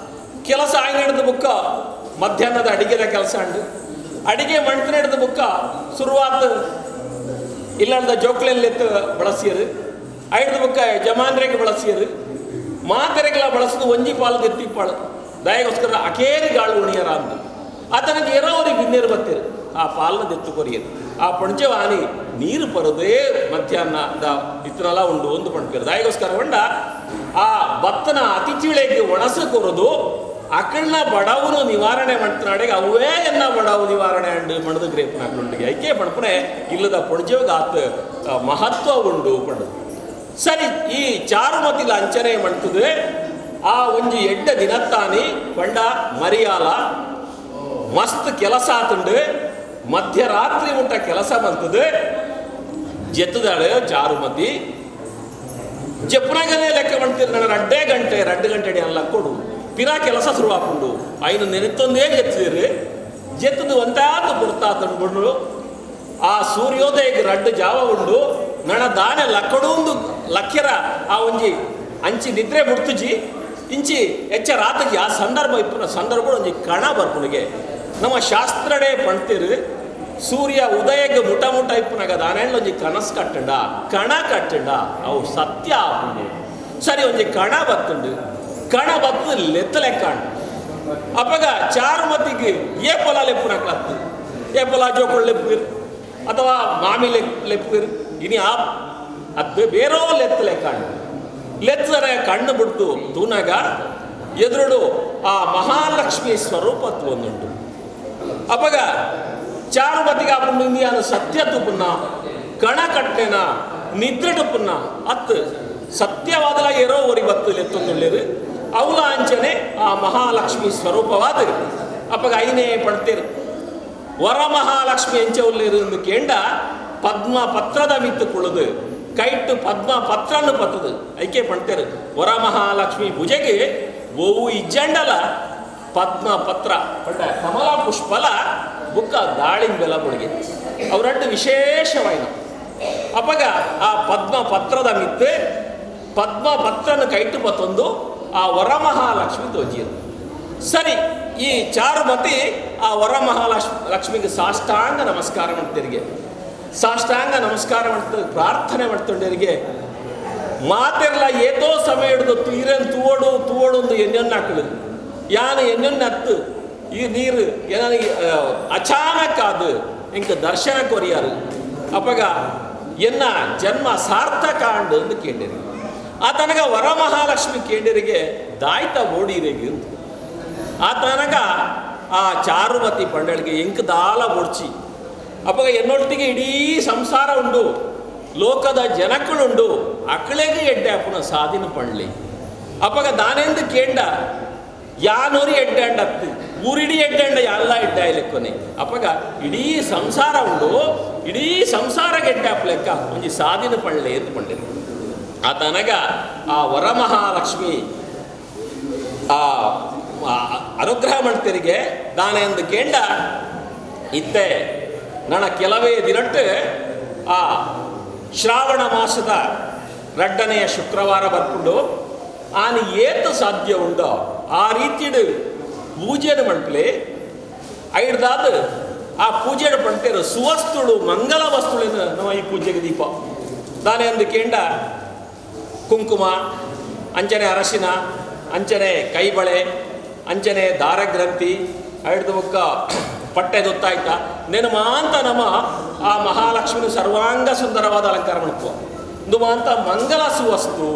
ಕೆಲಸ ಆಯ್ನ ಹಿಡ್ದು ಬುಕ್ಕ ಮಧ್ಯಾಹ್ನದ ಅಡಿಗೆದ ಕೆಲಸ ಅಂಡು ಅಡಿಗೆ ಮಣ್ತನ ಹಿಡ್ದು ಬುಕ್ಕ ಶುರುವಾತ್ ಇಲ್ಲಾಳ್ದ ಜೋಕ್ಲೆಲ್ಲೆತ್ತು ಬಳಸಿಯರು ಐಡ್ದು ಬುಕ್ಕ ಜಮಾನ್ರಿಗೆ ಬಳಸಿಯರು ಮಾತೆರೆಗಳ ಬಳಸೋದು ಒಂಜಿ ಪಾಲು ಎತ್ತಿಪ್ಪಾಳು ದಯಗೋಸ್ಕರ ಅಕೇರಿ ಗಾಳು ಉಣಿಯರ ಅಂದು ಆತನಿಗೆ ಏನೋ ಅವ್ರಿಗೆ ಬಿನ್ನೇರು ಬತ್ತೀರು ಆ ಪಾಲನ ದೆತ್ತು ಕೊರಿಯರು ಆ ಪಣಜವಾನಿ ನೀರು ಬರೋದೇ ಮಧ್ಯಾಹ್ನದ ಇತ್ತನೆಲ್ಲ ಉಂಡು ಒಂದು ಪಣ್ಪೇರು ದಾಯಿಗೋಸ್ಕರ ಹೊಂಡ ಆ ಭತ್ತನ ಅತಿಥಿಗಳಿಗೆ ಒಣಸು ಕೊರದು ಅಕಳ್ನ ಬಡವನು ನಿವಾರಣೆ ಮಾಡ್ತಾನಾಡೆಗೆ ಅವೇ ಎನ್ನ ಬಡವು ನಿವಾರಣೆ ಅಂಡು ಮಣದ ಗ್ರೇಪನಾಗ್ಲುಂಡಿಗೆ ಐಕೆ ಪಣಪನೆ ಇಲ್ಲದ ಪೊಣಜೋಗ ಆತ ಮಹತ್ವ ಉಂಡು ಪಂಡು. ಸರಿ, ಈ ಚಾರುಮತಿ ಲಾಂಛನೆ ಮಾಡ್ತದೆ ಆ ಒಂಜಿ ಎಡ್ಡ ದಿನತ್ತಾನಿ ಪಂಡ ಮರಿಯಾಲ ಮಸ್ತ್ ಕೆಲಸ ಆತುಂಡು ಮಧ್ಯರಾತ್ರಿ ಉಂಟ ಕೆಲಸ ಬಂತದೆ ಜೆತ್ತದಾಳೆ ಚಾರುಮತಿ ಜಪ್ಪನಾಗನೇ ಲೆಕ್ಕ ಮಾಡ್ತೀರಿ ನಾನು ರಡ್ಡೇ ಗಂಟೆ ರಡ್ಡು ಗಂಟೆ ಅಲ್ಲ ಕೊಡು ಪಿರಾ ಕೆಲಸ ಶುರುವಾಕೊಂಡು ಐನು ನೆನೆತ್ತೊಂದೇ ಜೆತ್ತಿದಿರಿ ಜೆತ್ತದು ಒಂತಾತು ಬುರ್ತಾ ತಂದ್ಬಿಡ್ಲು ಆ ಸೂರ್ಯೋದಯಕ್ಕೆ ರಡ್ಡು ಜಾವ ಉಂಡು ನಣ ದಾನೆ ಲಕ್ಕಡೊಂದು ಲಕ್ಕ್ಯರ ಆ ಒಂಜಿ ಅಂಚಿ ನಿದ್ರೆ ಬಿಡ್ತುಜಿ ಇಂಚಿ ಎಚ್ಚ ರಾತ್ರಿಗೆ ಆ ಸಂದರ್ಭ ಇಪ್ಪುನ ಸಂದರ್ಭ ಒಂಜಿ ಕಣ ಬರ್ಪುನಿಗೆ ನಮ್ಮ ಶಾಸ್ತ್ರಡೇ ಪಣ್ತಿರು ಸೂರ್ಯ ಉದಯಕ್ಕೆ ಮುಟ ಮುಟ ಇಪ್ಪುನಾಗ ದಾನೆಂಡ್ಲ ಒಂಜಿ ಕನಸು ಕಟ್ಟಂಡ ಕಣ ಕಟ್ಟಂಡ ಅವು ಸತ್ಯ ಆಪುಂಡು. ಸರಿ, ಒಂಜಿ ಕಣ ಬತ್ತುಂಡು ಕಣ ಬತ್ತು ಲೆತ್ತ ಲೆಕ್ಕಾಂಡು ಅಪಗ ಚಾರುಮತಿಗೆ ಏ ಪೊಲ ಲೆಪ್ಪುನಕ್ಲತ್ತು ಏ ಪೊಲ ಜೋಕುಳು ಲೆಪ್ಪುವಿರು ಅಥವಾ ಮಾಮಿ ಲೆಪ್ಪುವಿರು ಇನಿ ಆ ಅದು ಬೇರೋ ಲೆತ್ತ ಲೆಕ್ಕಾಂಡು ಲೆತ್ತರೆ ಕಣ್ಣು ಬಿಡ್ತು ತೂನಾಗ ಎದುರುಡು ಆ ಮಹಾಲಕ್ಷ್ಮಿ ಸ್ವರೂಪತ್ವ ಒಂದುಂಟು. ಅಪಗ ಚಾರುಮತಿಗೆ ಆಪುಂಡು ಇಂದಿಯಾನು ಸತ್ಯ ತುಪುನ್ನ ಕಣ ಕಟ್ಟೆನ ನಿದ್ರೆ ಟುಪುನ್ನ ಅತ್ತು ಸತ್ಯವಾದಲ ಏರೋ ಒರಿ ಬತ್ತು ಲೆತ್ತೊಂದುಳ್ಳೇರು ಅವಲ ಅಂಚನೆ ಆ ಮಹಾಲಕ್ಷ್ಮಿ ಸ್ವರೂಪವಾದ. ಅಪಗ ಐನೇ ಪಡ್ತೇರು ವರಮಹಾಲಕ್ಷ್ಮಿ ಎಂಚ ಉಳ್ಳೇರು ಎಂದು ಕೇಂಡ ಪದ್ಮ ಪತ್ರದ ಮಿತ್ತು ಕುಳಿದು ಕೈಟ್ಟು ಪದ್ಮ ಪತ್ರನ್ನು ಪತ್ತದು ಐಕೆ ಪಡ್ತೇರು ವರಮಹಾಲಕ್ಷ್ಮಿ ಭುಜೆಗೆ ಓವು ಇಜ್ಜಂಡಲ ಪದ್ಮ ಪತ್ರ ಪಂಡ ಕಮಲ ಪುಷ್ಪಲ ಬುಕ್ಕ ದಾಳಿಂಬೆಲ ಬುಡುಗೆ ಅವರಡ್ಡು ವಿಶೇಷವಾಯಿನ. ಅಪಗ ಆ ಪದ್ಮ ಪತ್ರದ ಮಿತ್ತು ಪದ್ಮ ಪತ್ರನ ಕೈಟ್ಟು ಪತ್ತೊಂದು ಆ ವರಮಹಾಲಕ್ಷ್ಮಿ ತೋಜಿಯರು. ಸರಿ, ಈ ಚಾರುಮತಿ ಆ ವರಮಹಾಲಕ್ಷ್ಮಿ ಲಕ್ಷ್ಮಿಗೆ ಸಾಷ್ಟಾಂಗ ನಮಸ್ಕಾರ ಮಾಡ್ತಿರಿಗೆ ಸಾಷ್ಟಾಂಗ ನಮಸ್ಕಾರ ಮಾಡ್ತ ಪ್ರಾರ್ಥನೆ ಮಾಡ್ತೊಂಡರಿಗೆ ಮಾತೆರ್ಲ ಏತೋ ಸಮಯ ಹಿಡಿದು ತೀರನ್ ತೂವಡು ತೂವಡು ಒಂದು ಎಣ್ಣೆಯನ್ನು ಹಾಕಳು ಯಾನು ಎಣ್ಣೆಯನ್ನು ಹತ್ತು ಈ ನೀರು ಏನ ಅಚಾನಕ್ ಅದು ಇಂಕ ದರ್ಶನ ಕೊರಿಯಾರು. ಅಪಗ ಎನ್ನ ಜನ್ಮ ಸಾರ್ಥಕ ಅಂಡು ಎಂದು ಕೇಂಡಿರಿ ಆತನಗ ವರಮಹಾಲಕ್ಷ್ಮಿ ಕೇಂಡಿರಿಗೆ ದಾಯ್ತ ಓಡಿರಿಗೆ ಅಂತ ಆತನಗ ಆ ಚಾರುಮತಿ ಪಂಡಳಿಗೆ ಎಂಕ್ ದಾಲ ಒಡ್ಚಿ ಅಪಗ ಎನ್ನೊಟ್ಟಿಗೆ ಇಡೀ ಸಂಸಾರ ಉಂಡು ಲೋಕದ ಜನಕ್ಕಳುಂಡು ಅಕಳೆಗೆ ಎಡ್ಡೆ ಅಪ್ಪನ ಸಾಧಿನ ಪಂಡ್ಲಿ. ಅಪಗ ದಾನೆಂದು ಕೇಂಡ ಯಾನೋರಿ ಎಡ್ಡೆ ಅಂಡತ್ತು ಊರಿಡೀ ಎಡ್ಡೆ ಅಂಡ ಎಲ್ಲ ಎಡ್ಡೆ ಲೆಕ್ಕನೆ. ಅಪಗ ಇಡೀ ಸಂಸಾರ ಉಂಡು ಇಡೀ ಸಂಸಾರ ಗೆಡ್ಡೆ ಅಪ್ಪ ಲೆಕ್ಕ ಒಂಜಿ ಸಾಧಿನ ಪಳ್ಳೆ ಎಂದು ಪಂಡಿರು. ಆತನಗ ಆ ವರಮಹಾಲಕ್ಷ್ಮಿ ಆ ಅನುಗ್ರಹ ಮಾಡ್ತಿರಿಗೆ ದಾನೆಂದು ಕೇಂಡ ಇತ್ತೆ ನನ್ನ ಕೆಲವೇ ದಿನಟ್ಟು ಆ ಶ್ರಾವಣ ಮಾಸದ ರಡ್ಡನೆಯ ಶುಕ್ರವಾರ ಬರ್ಕೊಂಡು ಆನು ಏತು ಸಾಧ್ಯ ಉಂಡೋ ಆ ರೀತಿಡು ಪೂಜೆಯನ್ನು ಮಲ್ಪಲೆ ಐಡ್ದಾದ ಆ ಪೂಜೆಡು ಪಂಟೇರು ಸುವಸ್ತುಳು ಮಂಗಲ ವಸ್ತುಳಿನ ನಮ್ಮ ಈ ಪೂಜೆಗೆ ದೀಪ ದಾನೆ ಅಂದು ಕೇಂಡ ಕುಂಕುಮ ಅಂಚನೆ ಅರಶಿನ ಅಂಚನೆ ಕೈಬಳೆ ಅಂಚನೆ ದಾರಗ್ರಂಥಿ ಐಡ್ದು ಮುಕ್ಕ ಪಟ್ಟೆ ಗೊತ್ತಾಯ್ತಾ ನೆನು ಮಾಂತ ನಮ್ಮ ಆ ಮಹಾಲಕ್ಷ್ಮಿನ ಸರ್ವಾಂಗ ಸುಂದರವಾದ ಅಲಂಕಾರ ಮಾಡ್ಕೊ ಒಂದು ಮಾಂತ ಮಂಗಲ ಸುವಸ್ತು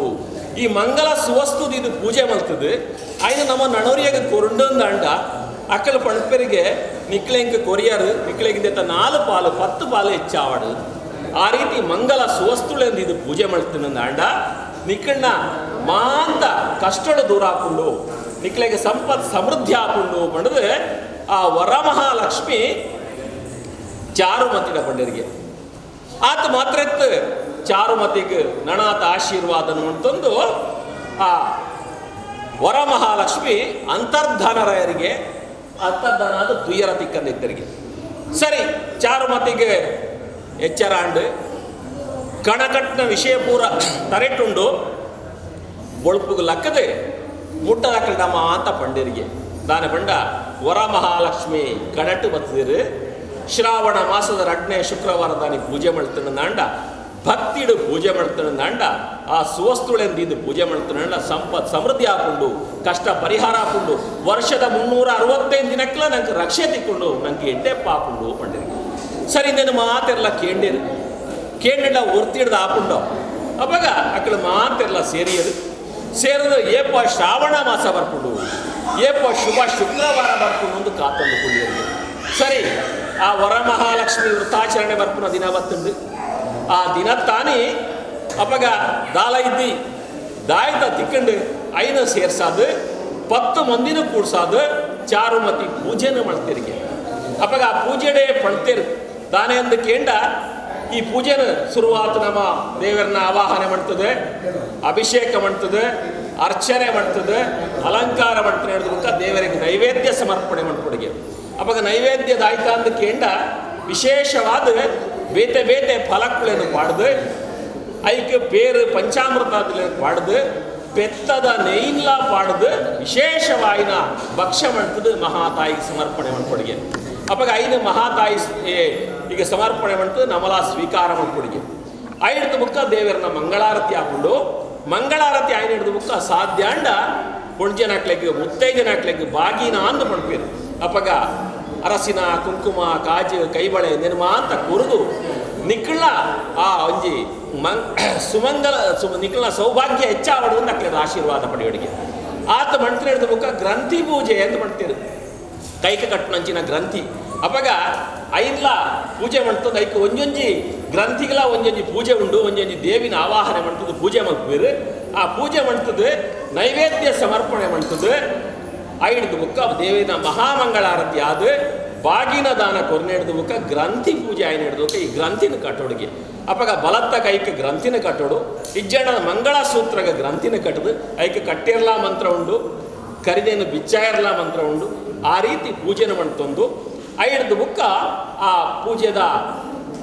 ಈ ಮಂಗಲ ಸುವಸ್ತು ಇದು ಪೂಜೆ ಮಾಡ್ತದೆ ಆಯ್ನ ನಮ್ಮ ನಣೋರಿಯಾಗ ಕೊರುಂಡೊಂದು ಅಂಡ ಅಕ್ಕಲ ಪಣಪೆರಿಗೆ ನಿಕ್ಲೆಂಕ ಕೊರಿಯರು ನಿಕ್ಲೆಗಿಂದ 4 ಪಾಲು 10 ಪಾಲು ಹೆಚ್ಚಾವಡು ಆ ರೀತಿ ಮಂಗಲ ಸುವಸ್ತುಳೆಂದು ಇದು ಪೂಜೆ ಮಾಡ್ತೀನಿ ಅಂಡ ನಿಕ್ಕಣ್ಣ ಮಾಂತ ಕಷ್ಟಡು ದೂರ ಹಾಕೊಂಡು ನಿಕ್ಲೆಗೆ ಸಂಪತ್ ಸಮೃದ್ಧಿ ಹಾಕೊಂಡು ಪಂಡದು ಆ ವರಮಹಾಲಕ್ಷ್ಮಿ ಚಾರುಮತಿನ ಪಂಡರಿಗೆ ಆತ ಮಾತ್ರ ಇತ್ತು. ಚಾರುಮತಿಗೆ ನಣಾತ ಆಶೀರ್ವಾದನ ಅಂತಂದು ಆ ವರಮಹಾಲಕ್ಷ್ಮಿ ಅಂತರ್ಧಾನರಾಯರಿಗೆ ಅಂತರ್ಧಾನ ಅದು ತುಯ್ಯರ ತಿಕ್ಕಂದಿದ್ದರಿಗೆ. ಸರಿ, ಚಾರುಮತಿಗೆ ಎಚ್ಚರ ಅಂಡು ಕಣಕಟ್ಟಿನ ವಿಷಯ ಪೂರ ತರೆಟುಂಡು ಬೊಳ್ಪುಗು ಲಕ್ಕದೆ ಮುಟ್ಟದಾಕಲ್ಡಮ್ಮ ಅಂತ ಪಂಡಿರಿಗೆ ದಾನ ಪಂಡ ವರಮಹಾಲಕ್ಷ್ಮಿ ಕಣಟ್ಟು ಬತ್ತಿದಿರು. ಶ್ರಾವಣ ಮಾಸದ ರಡ್ನೇ ಶುಕ್ರವಾರ ದಾನಿ ಪೂಜೆ ಮಾಡ್ತಾನೆ, ಭಕ್ತಿಡು ಪೂಜೆ ಮಾಡ್ತಾನೆ, ಆ ಸುವಸ್ತುಳೆಂದಿದ್ದು ಪೂಜೆ ಮಾಡ್ತಾನೆ, ಸಂಪತ್ ಸಮೃದ್ಧಿ ಹಾಕೊಂಡು ಕಷ್ಟ ಪರಿಹಾರ ಹಾಕೊಂಡು ವರ್ಷದ 365 ದಿನಕ್ಕೆಲ್ಲ ನಂಗೆ ರಕ್ಷೆ ತಿಕ್ಕೊಂಡು ನಂಗೆ ಎಡ್ಡೆಪ್ಪ ಹಾಕೊಂಡು ಪಂಡಿರಿಗೆ. ಸರಿ, నేను ಮಾತೆಲ್ಲ ಕೇಂಡಿರು ಕೇಂಡಿಡ ಒರ್ತಿಡ್ದು ಹಾಕೊಂಡು ಅವಾಗ ಅಕ್ಕಳ ಮಾತೆಲ್ಲ ಸೇರಿಯದು ಸೇರಿದ ಏಪ ಶ್ರಾವಣ ಮಾಸ ಬರ್ಕೊಂಡು ಏಪ ಶುಭ ಶುಕ್ರವಾರ ಬರ್ಕೊಂಡು ಒಂದು ಕಾತಂದು ಕುಳಿಯರಿಗೆ. ಸರಿ, ಆ ವರಮಹಾಲಕ್ಷ್ಮಿ ವೃತ್ತಾಚರಣೆ ಬರ್ಪುನ ದಿನ ಬತ್ತುಂಡು. ಆ ದಿನ ತಾನೇ ಅಪ್ಪಗ ದಾಲ ಇದ್ದಿ ದಾಯ್ತ ತಿಕ್ಕಂಡು ಐನ ಸೇರ್ಸಾದು 10 ಮಂದಿನೂ ಕೂಡ್ಸಾದು ಚಾರುಮತಿ ಪೂಜೆನೂ ಮಾಡ್ತಿರಿಗೆ. ಅಪ್ಪಗ ಆ ಪೂಜೆಡೆ ಪಡ್ತೇರು ದಾನೆ ಅಂದು ಕೇಂಡ ಈ ಪೂಜೆನ ಶುರುವಾತು ನಮ್ಮ ದೇವರನ್ನ ಆವಾಹನೆ ಮಾಡ್ತದೆ, ಅಭಿಷೇಕ ಮಾಡ್ತದೆ, ಅರ್ಚನೆ ಮಾಡ್ತದೆ, ಅಲಂಕಾರ ಮಾಡ್ತದೆ ಹಿಡಿದು ದೇವರಿಗೆ ನೈವೇದ್ಯ ಸಮರ್ಪಣೆ ಮಾಡ್ಕೊಡಿಗೆ. ಅವಾಗ ನೈವೇದ್ಯದಾಯ್ತ ಅಂದ ಕೇಂಡ ವಿಶೇಷವಾದ ಬೇತೆ ಬೇತೆ ಫಲಕ್ಕಳನ್ನು ಪಾಡ್ದು ಐಕ್ಕೆ ಪೇರು ಪಂಚಾಮೃತ ಪಾಡ್ದು ಪೆತ್ತದ ನೆಯ್ಲ ಪಾಡ್ದು ವಿಶೇಷವಾಯಿನ ಭಕ್ಷ್ಯ ಮಾಡ್ತದೆ ಮಹಾತಾಯಿಗೆ ಸಮರ್ಪಣೆ ಮಾಡ್ಕೊಡಿಗೆ. ಅವಾಗ ಐದು ಮಹಾತಾಯಿ ಈಗ ಸಮರ್ಪಣೆ ಮಾಡ್ತದೆ ನಮಲ ಸ್ವೀಕಾರ ಮಾಡ್ಕೊಡಿಗೆ. ಐದು ಮುಕ್ಕ ದೇವರನ್ನ ಮಂಗಳಾರತಿ ಹಾಕೊಂಡು ಮಂಗಳಾರತಿ ಐದು ಹಿಡಿದು ಮುಕ್ಕ ಸಾಧ್ಯಾಂಡ ಪುಣ್ಜನಾಕ್ಲೆಗ್ ಮುತ್ತೈದನಾಕ್ಲೆಗ್ ಬಾಗಿನ ಅಂದು ಪಡ್ಪೇರು. ಅಪ್ಪಗ ಅರಸಿನ ಕುಂಕುಮ ಕಾಜು ಕೈಬಳೆ ನಿರ್ಮ ಅಂತ ಕುರಿದು ನಿಕ್ಕಳ ಆ ಒಂಜಿ ಸುಮಂಗಲ ನಿಕ್ಕಳ ಸೌಭಾಗ್ಯ ಹೆಚ್ಚಾವಡು ನಕ್ಲೆ ಆಶೀರ್ವಾದ ಪಡೆಯೋಡಿಗೆ. ಆತ ಮಂತ್ರ ಹಿಡಿದ ಮುಖ ಗ್ರಂಥಿ ಪೂಜೆ ಅಂತ ಮಾಡ್ತೀರಿ, ಕೈಕ ಕಟ್ಟುನಂಚಿನ ಗ್ರಂಥಿ. ಅಪ್ಪಗ ಐನ್ಲ ಪೂಜೆ ಮಾಡ್ತದೆ, ಐಕ ಒಂಜೊಂಜಿ ಗ್ರಂಥಿಗಳ ಒಂಜೊಂಜಿ ಪೂಜೆ ಉಂಡು, ಒಂಜೊಂಜಿ ದೇವಿನ ಆವಾಹನೆ ಮಾಡ್ತದೆ ಪೂಜೆ ಮಾಡ್ತೀರಿ. ಆ ಪೂಜೆ ಮಾಡ್ತದೆ ನೈವೇದ್ಯ ಸಮರ್ಪಣೆ ಮಾಡ್ತದೆ ಐಡ್ದು ಮುಕ್ಕ ದೇವಿನ ಮಹಾಮಂಗಳಾರತಿ ಆದ ಬಾಗಿನ ದಾನ ಕೊರ್ನೆ ಹಿಡಿದು ಮುಕ್ಕ ಗ್ರಂಥಿ ಪೂಜೆ ಆಯ್ನ ಹಿಡಿದು ಮುಕ್ಕ ಈ ಗ್ರಂಥಿನ ಕಟ್ಟೋಡಿಗೆ. ಅಪ್ಪಗ ಬಲತ್ತ ಕೈಕ ಗ್ರಂಥಿನ ಕಟ್ಟೋಡು, ಇಜ್ಜಣ್ಣದ ಮಂಗಳ ಸೂತ್ರಗ ಗ್ರಂಥಿನ ಕಟ್ಟದು ಐಕ ಕಟ್ಟಿರ್ಲಾ ಮಂತ್ರ ಉಂಡು, ಕರಿದೇನು ಬಿಚ್ಚಾಯಿರ್ಲಾ ಮಂತ್ರ ಉಂಡು. ಆ ರೀತಿ ಪೂಜೆನ ಮಾಡ್ತಂದು ಐಡ್ದು ಮುಕ್ಕ ಆ ಪೂಜೆದ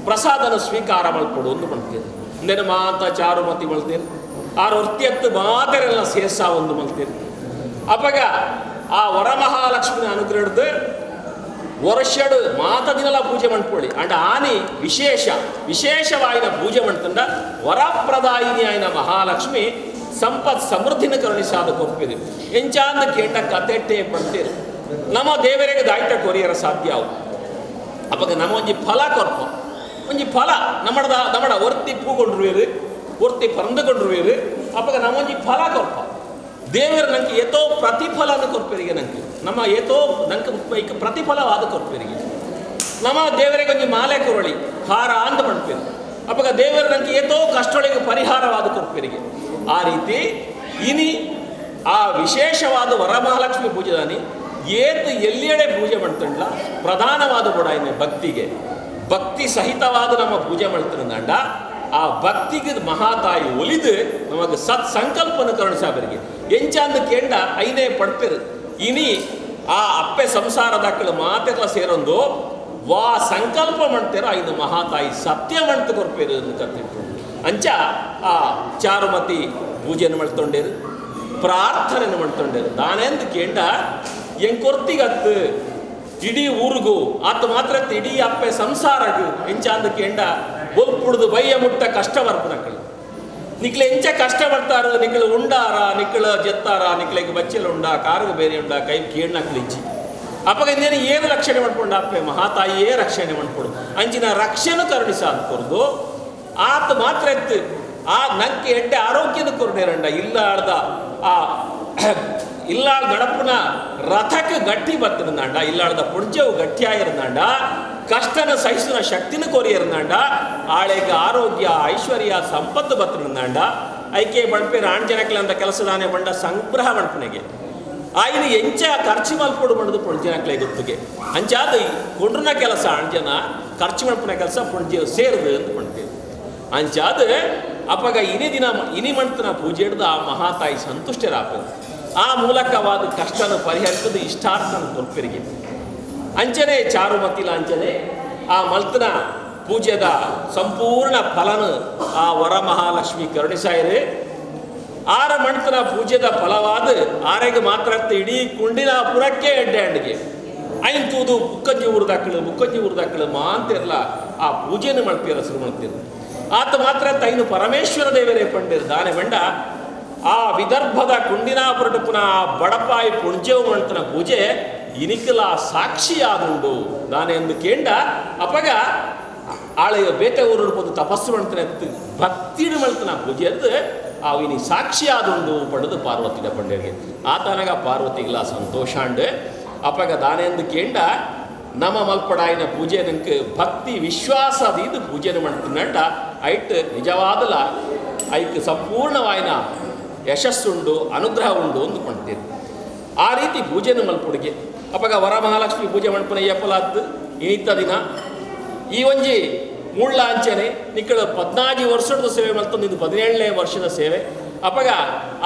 ಪ್ರಸಾದನ ಸ್ವೀಕಾರ ಮಾಡ್ಕೊಡು ಒಂದು ಮಾಡ್ತೀರಿ. ಇಂದೇನು ಮಾತ ಚಾರುಮತಿ ಮಲ್ತೀರಿ, ಆ ವೃತ್ತಿಯತ್ತು ಮಾತೆರೆಲ್ಲ ಸೇರ್ಸ ಒಂದು ಮಲ್ತೀರಿ. ಅಪ್ಪಗ ಆ ವರಮಹಾಲಕ್ಷ್ಮಿನ ಅನುಗ್ರಹದ ವರ್ಷಡು ಮಾತ ದಿನಲ ಪೂಜೆ ಮಾಡ್ಕೊಳ್ಳಿ. ಅಂಡ್ ಆನಿ ವಿಶೇಷ ವಿಶೇಷವಾಯಿನ ಪೂಜೆ ಮಾಡ್ತಂಡ ವರಪ್ರದಾಯಿನಿ ಆಯ್ನ ಮಹಾಲಕ್ಷ್ಮಿ ಸಂಪತ್ ಸಮೃದ್ಧಿನ ಕರುಣಿಸಾದ ಕೊಪ್ಪಿದೆ. ಎಂಚಾಂದ ಕೇಂಡ ಕತೆಟ್ಟೆ ಪಡ್ತೀರಿ ನಮ್ಮ ದೇವರಿಗೆ ದಾಯ್ತ ಕೊರಿಯರ ಸಾಧ್ಯ ಅವು. ಅಪ್ಪಗ ನಮ್ಮ ಒಂಜಿ ಫಲ ಕೊರ್ಪ ಒಂಜಿ ಫಲ ನಮ್ಮಡ ನಮ್ಮಡ ಒರ್ತಿ ಪೂಗೊಂಡ್ರುವೇರು ಒರ್ತಿ ಪರಂದುಕೊಂಡ್ರುವೇರು. ಅಪ್ಪಗ ನಮ್ಮೊಂಜಿ ಫಲ ಕೊರ್ಪ ದೇವರ ನಂಗೆ ಏತೋ ಪ್ರತಿಫಲನ ಕೊರ್ಪೇರಿಗೆ, ನಂಗೆ ನಮ್ಮ ಏತೋ ನಂಗೆ ಐಕ ಪ್ರತಿಫಲವಾದ ಕೊರ್ಪೇರಿಗೆ. ನಮ್ಮ ದೇವರಿಗೆ ಒಂಜಿ ಮಾಲೆ ಕೊರಳಿ ಹಾರ ಅಂದ ಮಾಡ್ಪೇರು. ಅಪ್ಪಗ ದೇವರ ನಂಗೆ ಏತೋ ಕಷ್ಟೊಳಗೆ ಪರಿಹಾರವಾದ ಕೊರ್ಪೇರಿಗೆ. ಆ ರೀತಿ ಇನಿ ಆ ವಿಶೇಷವಾದ ವರಮಹಾಲಕ್ಷ್ಮಿ ಪೂಜೆದಾನಿ ಏತು ಎಲ್ಲಿಯಡೆ ಪೂಜೆ ಮಾಡ್ತಂಡ್ಲ ಪ್ರಧಾನವಾದ ಕೂಡ ಭಕ್ತಿಗೆ ಭಕ್ತಿ ಸಹಿತವಾದ ನಮ್ಮ ಪೂಜೆ ಮಾಡ್ತಾರಂಡ ಆ ಭಕ್ತಿಗೆ ಮಹಾತಾಯಿ ಒಲಿದು ನಮಗೆ ಸತ್ ಸಂಕಲ್ಪನ ಕರುಣಿಸಾಬರಿಗೆ. ಎಂಚಾಂದು ಕೇಂಡ ಐನೇ ಪಡ್ಪೇರು. ಇನಿ ಆ ಅಪ್ಪೆ ಸಂಸಾರದಾಕಳು ಮಾತೆಲ್ಲ ಸೇರೊಂದು ವಾ ಸಂಕಲ್ಪ ಮಾಡ್ತೇರೋ ಐದು ಮಹಾತಾಯಿ ಸತ್ಯ ಮಾಡ್ತು ಕೊರ್ಪೇರು ಅಂತ ಕತ್ತಿಟ್ಟು ಅಂಚ ಆ ಚಾರುಮತಿ ಪೂಜೆಯನ್ನು ಮಾಡ್ತೊಂಡೇರು, ಪ್ರಾರ್ಥನೆಯನ್ನು ಮಾಡ್ತೊಂಡೇರು. ದಾನೆಂದು ಕೇಂಡ ಎಂಕೊರ್ತಿಗತ್ತು ಇಡೀ ಊರಿಗೂ ಆತ ಮಾತ್ರ ಇಡೀ ಅಪ್ಪೆ ಸಂಸಾರಗು ಎಂಚಾಂದು ಕೇಂಡ ಬೊಲ್ಪುಡ್ದು ಬಯ್ಯ ಮುಟ್ಟ ಕಷ್ಟ ಬರ್ಪುನಕ್ಕಳು ನಿಕ್ಲೆ ಎಂಚ ಕಷ್ಟ ಪಡ್ತಾರ, ನಿಕ್ಳು ಉಂಡಾರ, ನಿಕ್ಳು ಜೆತ್ತಾರ, ನಿಕ್ಲೆಗೆ ಬಚ್ಚಲು ಉಂಡ, ಕಾರುಗು ಬೇರೆ ಉಂಡ, ಕೈ ಕೇಳ್ನಕ್ಳು ಇಂಚಿ. ಅಪ್ಪಗ ಇನ್ನೇನು ಏನು ರಕ್ಷಣೆ ಮಾಡ್ಕೊಂಡು ಅಪ್ಪೆ ಮಹಾತಾಯಿಯೇ ರಕ್ಷಣೆ ಮಾಡ್ಕೊಡು ಅಂಚಿನ ರಕ್ಷಣೆ ಕರುಣಿಸ ಅಂತ ಕೊರ್ದು ಆತ ಮಾತ್ರ ಎತ್ತು ಆ ನಂಗೆ ಎಡ್ಡೆ ಆರೋಗ್ಯದ ಕೊರಡೇರಂಡ ಇಲ್ಲಾಳ್ದ ಆ ಇಲ್ಲಾಳ್ ಗಡಪುನ ರಥಕ್ಕೆ ಗಟ್ಟಿ ಬತ್ತಿರಂದಾಂಡ, ಇಲ್ಲಾಳ್ದ ಪುಣ್ಯವು ಗಟ್ಟಿಯಾಗಿರಂದಾಂಡ, ಕಷ್ಟನ ಸಹಿಸುವ ಶಕ್ತಿನ ಕೊರಿಯರಂದಾಂಡ, ಆಳೆಗೆ ಆರೋಗ್ಯ ಐಶ್ವರ್ಯ ಸಂಪತ್ತು ಬತ್ತಿರಂದಾಂಡ. ಐಕೆ ಬಣ್ಪೇರು ಆಣ್ಜನಕ್ಲೆ ಅಂತ ಕೆಲಸದಾನೆ ಬಂಡ ಸಂಗ್ರಹ ಮಣ್ಪನೆಗೆ ಆಯ್ನ ಎಂಚ ಖರ್ಚು ಮಲ್ಪೊಡು ಬಂಡದು ಪುಣ್ಜನಕ್ಲೆ ಗೊತ್ತಿಗೆ ಅಂಚಾದ ಕೊಂಡ್ರನ ಕೆಲಸ ಆಣ್ಜನ ಖರ್ಚು ಮಲ್ಪನ ಕೆಲಸ ಪುಣ್ಜ ಸೇರಿದು ಅಂತ ಪಣ್ತೇವೆ. ಅಂಚಾದ ಅಪಗ ಇನಿ ದಿನ ಇನಿ ಮಂತನ ಪೂಜೆ ಹಿಡ್ದು ಆ ಮಹಾತಾಯಿ ಸಂತುಷ್ಟರಾಪದು ಆ ಮೂಲಕವಾದ ಕಷ್ಟನ ಪರಿಹರಿಸದು ಇಷ್ಟಾರ್ಥನ ಕೊರ್ಪೆರಿಗೆ ಅಂಚನೆ ಚಾರುಮತಿಲ ಅಂಚನೆ ಆ ಮಲ್ತನ ಪೂಜೆದ ಸಂಪೂರ್ಣ ಫಲನ ಆ ವರಮಹಾಲಕ್ಷ್ಮಿ ಕರುಣಿಸಾಯಿರಿ. ಆರ ಮಣ್ತನ ಪೂಜೆದ ಫಲವಾದ ಆರೆಗೆ ಮಾತ್ರ ಇಡೀ ಕುಂಡಿನ ಪುರಕ್ಕೆ ಎಡ್ಡೆ ಅಂಡಿಗೆ ಐನ್ ತೂದು ಮುಕ್ಕಂಜಿ ಊರ್ದಾಕಳು ಮುಕ್ಕಂಜಿ ಊರ್ದಾಕಳು ಮಾಂತಿರಲ್ಲ ಆ ಪೂಜೆಯನ್ನು ಮಾಡ್ತೀರ ಶುರು ಮಾಡ್ತೀರ. ಆತ ಮಾತ್ರ ತೈನು ಪರಮೇಶ್ವರ ದೇವರೇ ಪಂಡಿರ್ ದಾನೆ ಬಂಡ ಆ ವಿದರ್ಭದ ಕುಂಡಿನಾಪುರಟ ಪುನಃ ಬಡಪಾಯಿ ಪುಣ್ಜೇವು ಮಾಡ್ತನ ಪೂಜೆ ಇನಿಕಲ ಸಾಕ್ಷಿಯಾದುಂಡು ದಾನೆ ಎಂದು ಕೇಂಡ ಅಪಗ ಆಳೆಯ ಬೇತೆ ಊರು ಪೊದು ತಪಸ್ಸು ಮಾಡ್ತಾನೆ ಭಕ್ತಿಡು ಮಾಡ್ತಾನ ಪೂಜೆ ಅದು ಆ ಇನಿ ಸಾಕ್ಷಿಯಾದುಂಡು ಪಡೆದು ಪಾರ್ವತಿನ ಪಂಡರಿಗೆ ಆತನಗ ಪಾರ್ವತಿಗಿಲ್ಲ ಸಂತೋಷಾಂಡು ಅಪಗ ದಾನೆಂದು ಕೇಂಡ ನಮ್ಮ ಮಲ್ಪಡಾಯಿನ ಪೂಜೆ ನಂಗೆ ಭಕ್ತಿ ವಿಶ್ವಾಸದ ಪೂಜೆನ ಮಾಡ್ತೀನಂಟ ಐಟ್ ನಿಜವಾದಲ ಐಕ್ ಸಂಪೂರ್ಣವಾಯಿನ ಯಶಸ್ಸುಂಡು ಅನುಗ್ರಹ ಉಂಡು ಅಂದುಕೊಂಡ್ತೀನಿ. ಆ ರೀತಿ ಪೂಜೆನ ಮಲ್ಪುಡಿಗೆ ಅಪಗ ವರಮಹಾಲಕ್ಷ್ಮಿ ಪೂಜೆ ಮಲ್ಪುನ ಏಪಲಾದ್ದು ಇನಿತ್ತ ದಿನ ಈ ಒಂಜಿ ಮುಳ್ಳ ಅಂಚನೆ ನಿಕ್ಕಳು 14 ವರ್ಷದ ಸೇವೆ ಮಲ್ತೊಂದು ಇದು 17ನೇ ವರ್ಷದ ಸೇವೆ. ಅಪಗ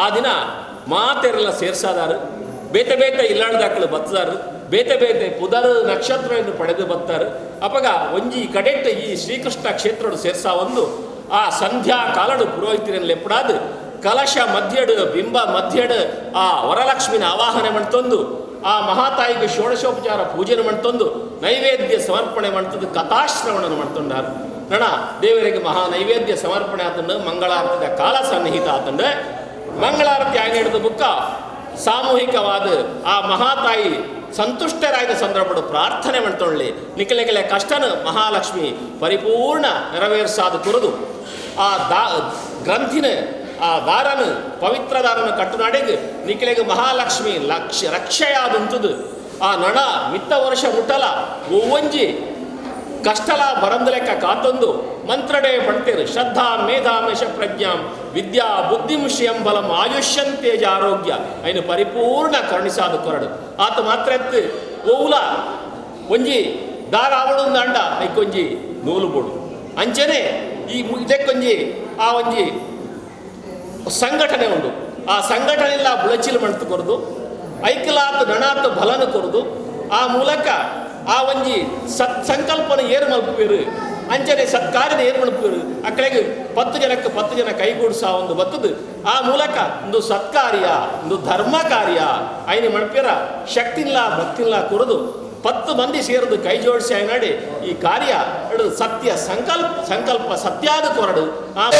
ಆ ದಿನ ಮಾತೆರೆಲ್ಲ ಸೇರ್ಸಾದಾರು ಬೇತೆ ಬೇತೆ ಇಲ್ಲಾಳ್ದಾಕಳು ಬತ್ತದಾರು ಬೇತೆ ಬೇತೆ ಪುದರ್ ನಕ್ಷತ್ರವನ್ನು ಪಡೆದು ಬತ್ತಾರೆ. ಅಪಗ ಒಂಜಿ ಕಡೆಟ್ ಈ ಶ್ರೀಕೃಷ್ಣ ಕ್ಷೇತ್ರಡು ಸೇರ್ಸಾ ಒಂದು ಆ ಸಂಧ್ಯಾ ಕಾಲಡು ಪುರೋಹಿತರನ್ನು ಲೆಪ್ಪಡಾದು ಕಲಶ ಮಧ್ಯಡು ಬಿಂಬ ಮಧ್ಯಡು ಆ ವರಲಕ್ಷ್ಮಿನ ಆವಾಹನೆ ಮಾಡ್ತೊಂದು ಆ ಮಹಾತಾಯಿಗೆ ಷೋಡಶೋಪಚಾರ ಪೂಜೆನ ಮಾಡ್ತೊಂದು ನೈವೇದ್ಯ ಸಮರ್ಪಣೆ ಮಾಡ್ತದ್ದು ಕಥಾಶ್ರವಣನ ಮಾಡ್ತೊಂಡಾರು. ನಣ ದೇವರಿಗೆ ಮಹಾ ನೈವೇದ್ಯ ಸಮರ್ಪಣೆ ಆತಂಡು ಮಂಗಳಾರತಿದ ಕಾಲ ಸನ್ನಿಹಿತ ಆತಂಡು ಮಂಗಳಾರತಿ ಆಗಿ ಹಿಡಿದು ಬುಕ್ಕ ಸಾಮೂಹಿಕವಾದ ಆ ಮಹಾತಾಯಿ ಸಂತುಷ್ಟರಾದ ಸಂದರ್ಭಡು ಪ್ರಾರ್ಥನೆ ಮಾಡ್ತೊಳ್ಳಿ ನಿಕಲೆಕಲೆ ಕಷ್ಟನ ಮಹಾಲಕ್ಷ್ಮಿ ಪರಿಪೂರ್ಣ ನೆರವೇರ್ಸಾದ ಕುರಿದು ಆ ಗ್ರಂಥಿನ ಆ ದಾರನು ಪವಿತ್ರ ದಾರನ ಕಟ್ಟುನಾಡಿಗೆ ನಿಕಲೆಗೆ ಮಹಾಲಕ್ಷ್ಮಿ ಲಕ್ಷ ರಕ್ಷೆಯಾದಂಥದ್ದು ಆ ನಣ ಮಿತ್ತ ವರ್ಷ ಮುಟ್ಟಲ ಒವ್ವಂಜಿ ಕಷ್ಟಲ ಬರಂದಲೆಕ್ಕ ಕಾತೊಂದು ಮಂತ್ರಡೆ ಪಡ್ತೇರು ಶ್ರದ್ಧಾ ಮೇಧಾಮೇಶ ಪ್ರಜ್ಞಾಂ ವಿದ್ಯಾ ಬುದ್ಧಿಂ ಶ್ರಿಯಂ ಬಲಂ ಆಯುಷ್ಯಂ ತೇಜ ಆರೋಗ್ಯ ಐನು ಪರಿಪೂರ್ಣ ಕರುಣಿಸಾದ ಕೊರಡು ಆತ ಮಾತ್ರ ಎತ್ತು ಓವುಲ ಒಂಜಿ ದಾರ ಅವಳು ಅಂಡ ಐಕೊಂಜಿ ನೂಲು ಬೋಡು ಅಂಚನೆ ಈ ಇದಕ್ಕೊಂಜಿ ಆ ಒಂಜಿ ಸಂಘಟನೆ ಉಂಡು ಆ ಸಂಘಟನೆ ಇಲ್ಲ ಬುಳಚಿಲ್ ಮಂತು ಕೊರದು ಐಕಲಾತ ನಣಾತ ಬಲನ ಕೊರದು ಆ ಮೂಲಕ ಆ ಒಂಜಿ ಸತ್ ಸಂಕಲ್ಪನ ಏರು ಮಲ್ಪುವೇರು ಅಂಚನೆ ಸತ್ಕಾರ್ಯದ ಏರು ಮಲ್ಪುವೇರು ಅಕ್ಕಡೆಗೆ 10 ಜನಕ್ಕೆ 10 ಜನ ಕೈಗೂಡಿಸ ಒಂದು ಬತ್ತದು ಆ ಮೂಲಕ ಒಂದು ಸತ್ಕಾರ್ಯ ಒಂದು ಧರ್ಮ ಕಾರ್ಯ ಐನ ಮಲ್ಪೇರ ಶಕ್ತಿಲ್ಲ ಭಕ್ತಿಲ್ಲ ಕೊರದು 10 ಮಂದಿ ಸೇರಿದು ಕೈ ಜೋಡಿಸಿ ಐನಾಡಿ ಈ ಕಾರ್ಯ ಸತ್ಯ ಸಂಕಲ್ಪ ಸಂಕಲ್ಪ ಸತ್ಯಾದ ಕೊರಡು ಆ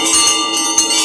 Thank you.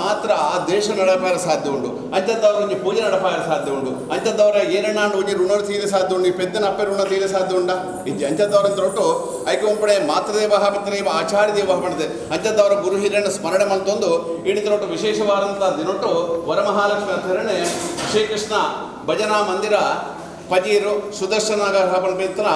ಮಾತ್ರ ಆ ದೇಶ ನಡಪಾರ ಸಾಧ್ಯ ಉಂಡು. ಅಂಚದವರ ಒಂಜಿ ಪೂಜೆ ನಡಪಾರ ಸಾಧ್ಯ ಉಂಡು. ಅಂಚದವರ ಏರಣ್ಣಾಂಡ ಒಂಜಿ ಋಣ ತೀರೆ ಸಾಧ್ಯ ಉಂಡು. ಈ ಪೆದ್ದನ ಅಪ್ಪೆ ಋಣ ತೀರೆ ಸಾಧ್ಯ ಉಂಡ ಇಜ್ಜಿ. ಅಂಚದವರ ತೊಟ್ಟು ಐಕೆ ಒಂಪಡೆ ಮಾತೃದೇವ ಪಿತೃದೇವ ಆಚಾರ್ಯ ದೇವ ಪಣದೆ ಅಂಚದವರ ಗುರು ಹಿರಿಯನ ಸ್ಮರಣೆ ಮಂತೊಂದು ಇಡಿತರೊಟ್ಟು ವಿಶೇಷವಾದಂಥ ದಿನೊಟ್ಟು ವರಮಹಾಲಕ್ಷ್ಮಿ ಆಚರಣೆ ಶ್ರೀಕೃಷ್ಣ ಭಜನಾ ಮಂದಿರ ಪಜೀರು ಸುದರ್ಶನ ಪಂಪಿತ್ರ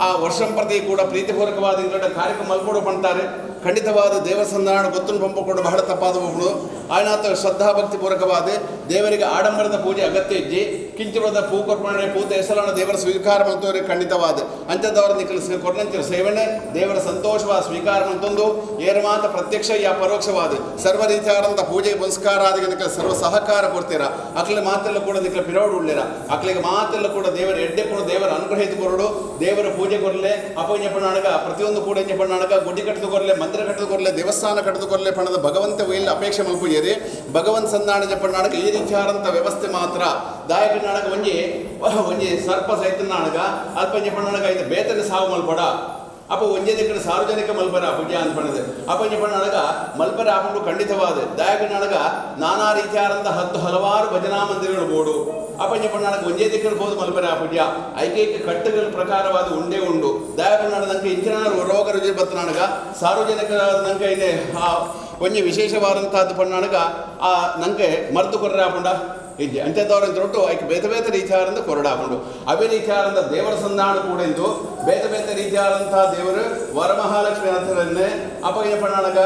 ಆ ವರ್ಷಂಪ್ರತಿ ಕೂಡ ಪ್ರೀತಿಪೂರ್ವಕವಾದ ಇಂದ್ರಡ ಕಾರ್ಯಕ್ರಮ ಮಲ್ಕೊಡು ಪಂತಾರೆ. ಖಂಡಿತವಾದ ದೇವಸಂಧಾನ ಗೊತ್ತನ್ನು ಪಂಪಕೊಂಡು ಬಹಳ ತಪ್ಪಾದ ಒಬ್ಬಳು ಆಯ್ನಾಥ ಶ್ರದ್ಧಾಭಕ್ತಿ ಪೂರ್ವಕವಾದ ದೇವರಿಗೆ ಆಡಂಬರದ ಪೂಜೆ ಅಗತ್ಯ ಇಜ್ಜಿ ಕಿಂಚಿಬದ ಪೂ ಕೊರ್ಪಣೆ ಪೂತ ಹೆಸರನ್ನು ದೇವರ ಸ್ವೀಕಾರ ಮಂತವರಿಗೆ ಖಂಡಿತವಾದ ಅಂಥದ್ದವರ ನಿಖಲು ಕೊರ್ನಂಚಿನ ಸೇವನೆ ದೇವರ ಸಂತೋಷವಾದ ಸ್ವೀಕಾರ ಮಂತೊಂದು ಏರಮಾತ ಪ್ರತ್ಯಕ್ಷ ಯಾ ಪರೋಕ್ಷವಾದ ಸರ್ವ ರೀತಿಯಾದಂಥ ಪೂಜೆ ಪುನಸ್ಕಾರ ನಿಖಲು ಸರ್ವ ಸಹಕಾರ ಕೊಡ್ತೀರಾ. ಅಕ್ಲೆ ಮಾತೆಲ್ಲ ಕೂಡ ನಿಖಲು ಪಿರೋಡು ಉಳ್ಳಿರ ಅಕ್ಲಿಗೆ ಮಾತೆಲ್ಲ ಕೂಡ ದೇವರ ಎಡ್ಡೆ ಕೂಡ ದೇವರ ಅನುಗ್ರಹಿತ ಕೊರಡು ದೇವರ ಪೂಜೆ ಕೊರಲೆ ಅಪಂಜ ಪಣ್ಣಾಣಗ ಪ್ರತಿಯೊಂದು ಕೂಡ ಎಂಜ ಪಣ್ಣಾಣಗ ಗುಡಿ ಕಟ್ಟದು ಕೊರಲೆ ಮಂದಿರ ಕಟ್ಟದು ಕೊರಲೆ ದೇವಸ್ಥಾನ ಕಟ್ಟದು ಕೊರಲೆ ಪಣದ ಭಗವಂತ ಇಲ್ಲ ಅಪೇಕ್ಷೆ ಮಲ್ಪುಜೇರಿ ಭಗವಂತ ಸಂಧಾನ ಜಪಣ್ಣಾಣಗ ಈ ರೀತಿಯಾದಂಥ ವ್ಯವಸ್ಥೆ ಮಾತ್ರ ದಾಯಕ ನಾಡಗ ಒಂಜಿ ಒಂಜಿ ಸರ್ಪ ಸಹಿತ ನಾಡಗ ಅಲ್ಪ ಪಣ್ಣಾಣಗ ಇದು ಬೇತನೆ ಸಾವು ಮಲ್ಪಡ ಅಪ್ಪ ಒಂಜೇ ದಿಕ್ಕಡ ಸಾರ್ವಜನಿಕ ಮಲ್ಪರ ಪೂಜೆ ಅಂತ ಪಣದೆ ಅಪ್ಪ ಪಣ್ಣಾಣಗ ಮಲ್ಪರ ಆಪುಂಡು ಖಂಡಿತವಾದ ದಾಯಕ ನಾಡಗ ನಾನಾ ರೀತಿಯಾದಂಥ 10 ಹಲವಾರು ಭಜನಾ ಮಂದಿರಗಳು ಬೋಡು ಅಪ್ಪ ಪಣ್ಣಾಣಗ ಒಂಜೇ ದಿಕ್ಕಡ ಬೋದು ಮಲ್ಪರ ಪೂಜೆ ಐಕೈಕ ಕಟ್ಟುಗಳ ಪ್ರಕಾರವಾದ ಉಂಡೆ ಉಂಡು. ದಾಯಕ ನಾಡದಂಕ ಇಂಚಿನ ರೋಗ ರುಜಿ ಬತ್ತನಾಡಗ ಸಾರ್ವಜನಿಕ ನಂಗೆ ಇದೆ ಆ ಒಂಜಿ ವಿಶೇಷವಾದಂತಹದ್ದು ಪಣ್ಣಾಣಗ ಆ ನಂಗೆ ಮರ್ದು ಕೊರ್ರೆ ಆಪುಂಡ ಇದ್ದೆ ಅಂಥದ್ದವರ ದೊಡ್ಡ ಐಕೆ ಬೇತೆ ಬೇತೆ ರೀತಿಯಾದಂಥ ಕೊರಡಾಕೊಂಡು ಅವೇ ರೀತಿಯಾದಂಥ ದೇವರ ಸಂಧಾನ ಕೂಡ ಇಂದು ಬೇತೆ ಬೇತೆ ರೀತಿಯಾದಂಥ ದೇವರು ವರಮಹಾಲಕ್ಷ್ಮಿ ಅಂತರನ್ನೇ ಅಪಗ ಪಣ್ಣಾಣಗ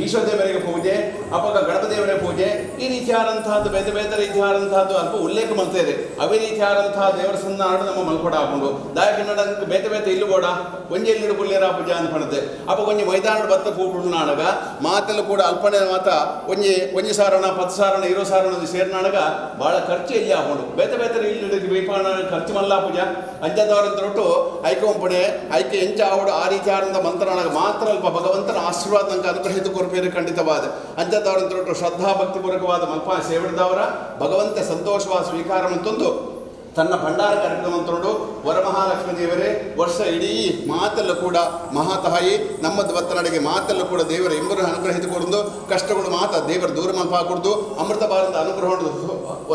ಈಶ್ವರ ದೇವರಿಗೆ ಪೂಜೆ ಅಪಗ ಗಣಪದೇವರ ಪೂಜೆ ಈ ರೀತಿಯಾದಂತಹದ್ದು ಬೇತೆ ಬೇತೆ ರೀತಿಯಾದಂತಹದ್ದು ಅಲ್ಪ ಉಲ್ಲೇಖ ಮಾಡ್ತೇವೆ. ಅವೇ ರೀತಿಯಾದಂತಹ ದೇವರ ಸಂಧಾನ ನಮ್ಮ ಮಲ್ಕೊಡ ಹಾಕೊಂಡು ದಾಯಕನ್ನಡ ಬೇತೆ ಬೇತೆ ಇಲ್ಲು ಬೋಡ ಒಂಜಿ ಎಲ್ಲಿಡು ಪುಲ್ಲೇರ ಪೂಜೆ ಅಂತ ಪಣತೆ ಅಪ್ಪ ಒಂಜಿ ಮೈದಾನ ಬತ್ತ ಪೂಪುನಾಡಗ ಮಾತೆಲ್ಲ ಕೂಡ ಅಲ್ಪನೆ ಮಾತ ಒಂಜಿ ಒಂಜಿ ಸಾರಣ 10 ಸಾರಣ 20 ಸಾರಣ ಸೇರ್ನಾಡಗ ಭಾಳ ಖರ್ಚು ಎಲ್ಲಿ ಹಾಕೊಂಡು ಬೇತೆ ಬೇತೆ ಇಲ್ಲಿ ವೀಪಾಣ ಖರ್ಚು ಮಲ್ಲ ಪೂಜೆ ಅಂಜದವರಂತ ಒಟ್ಟು ಐಕೆ ಒಂಪಡೆ ಐಕೆ ಎಂಚ ಆವಡು ಆ ರೀತಿಯಾದಂಥ ಮಂತ್ರನಾಡಗ ಮಾತ್ರ ಅಲ್ಪ ಭಗವಂತನ ಆಶೀರ್ವಾದ ನಂಗೆ ಅನುಗ್ರಹಿತ ಕೊರಪೇರು ಖಂಡಿತವಾದ ಅಂಜದವರಂತ ಒಟ್ಟು ಶ್ರದ್ಧಾ ಭಕ್ತಿಪೂರ್ವಕವಾದ ಮಲ್ಪ ಸೇವಿಡಿದವರ ಭಗವಂತ ಸಂತೋಷವಾದ ಸ್ವೀಕಾರ ಅಂತಂದು ತನ್ನ ಭಂಡಾರ ಕಾರ್ಯಕ್ರಮ ಅಂತಂದು ವರಮಹಾಲಕ್ಷ್ಮೀ ದೇವರೇ ವರ್ಷ ಇಡೀ ಮಾತೆಲ್ಲ ಕೂಡ ಮಹಾತಾಯಿ ನಮ್ಮ ಬತ್ತನಡೆಗೆ ಮಾತೆಲ್ಲ ಕೂಡ ದೇವರ ಎಂಬರು ಅನುಗ್ರಹಿತ ಕೊಡದು ಕಷ್ಟಗಳು ಮಾತ ದೇವರ ದೂರ ಮಲ್ಪ ಕೊಡ್ದು ಅಮೃತ ಭಾರತ ಅನುಗ್ರಹ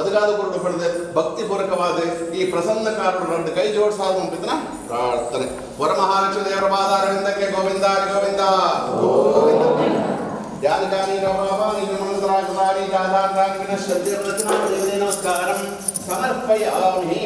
ಒದಗಾದ ಕೊರಡು ಪಡೆದ ಭಕ್ತಿಪೂರ್ವಕವಾದ ಈ ಪ್ರಸನ್ನ ಕಾರಣ ಎರಡು ಕೈ ಜೋಡಿಸಾದ ಮಂಪಿತನ ಪ್ರಾರ್ಥನೆ. ವರಮಹಾಲಕ್ಷ್ಮೀ ದೇವರ ಪಾದಾರವಿಂದಕ್ಕೆ ಗೋವಿಂದ ಗೋವಿಂದ ಗೋವಿಂದ. ನಮಸ್ಕಾರಂ ಸಮರ್ಪಯಾಮಿ.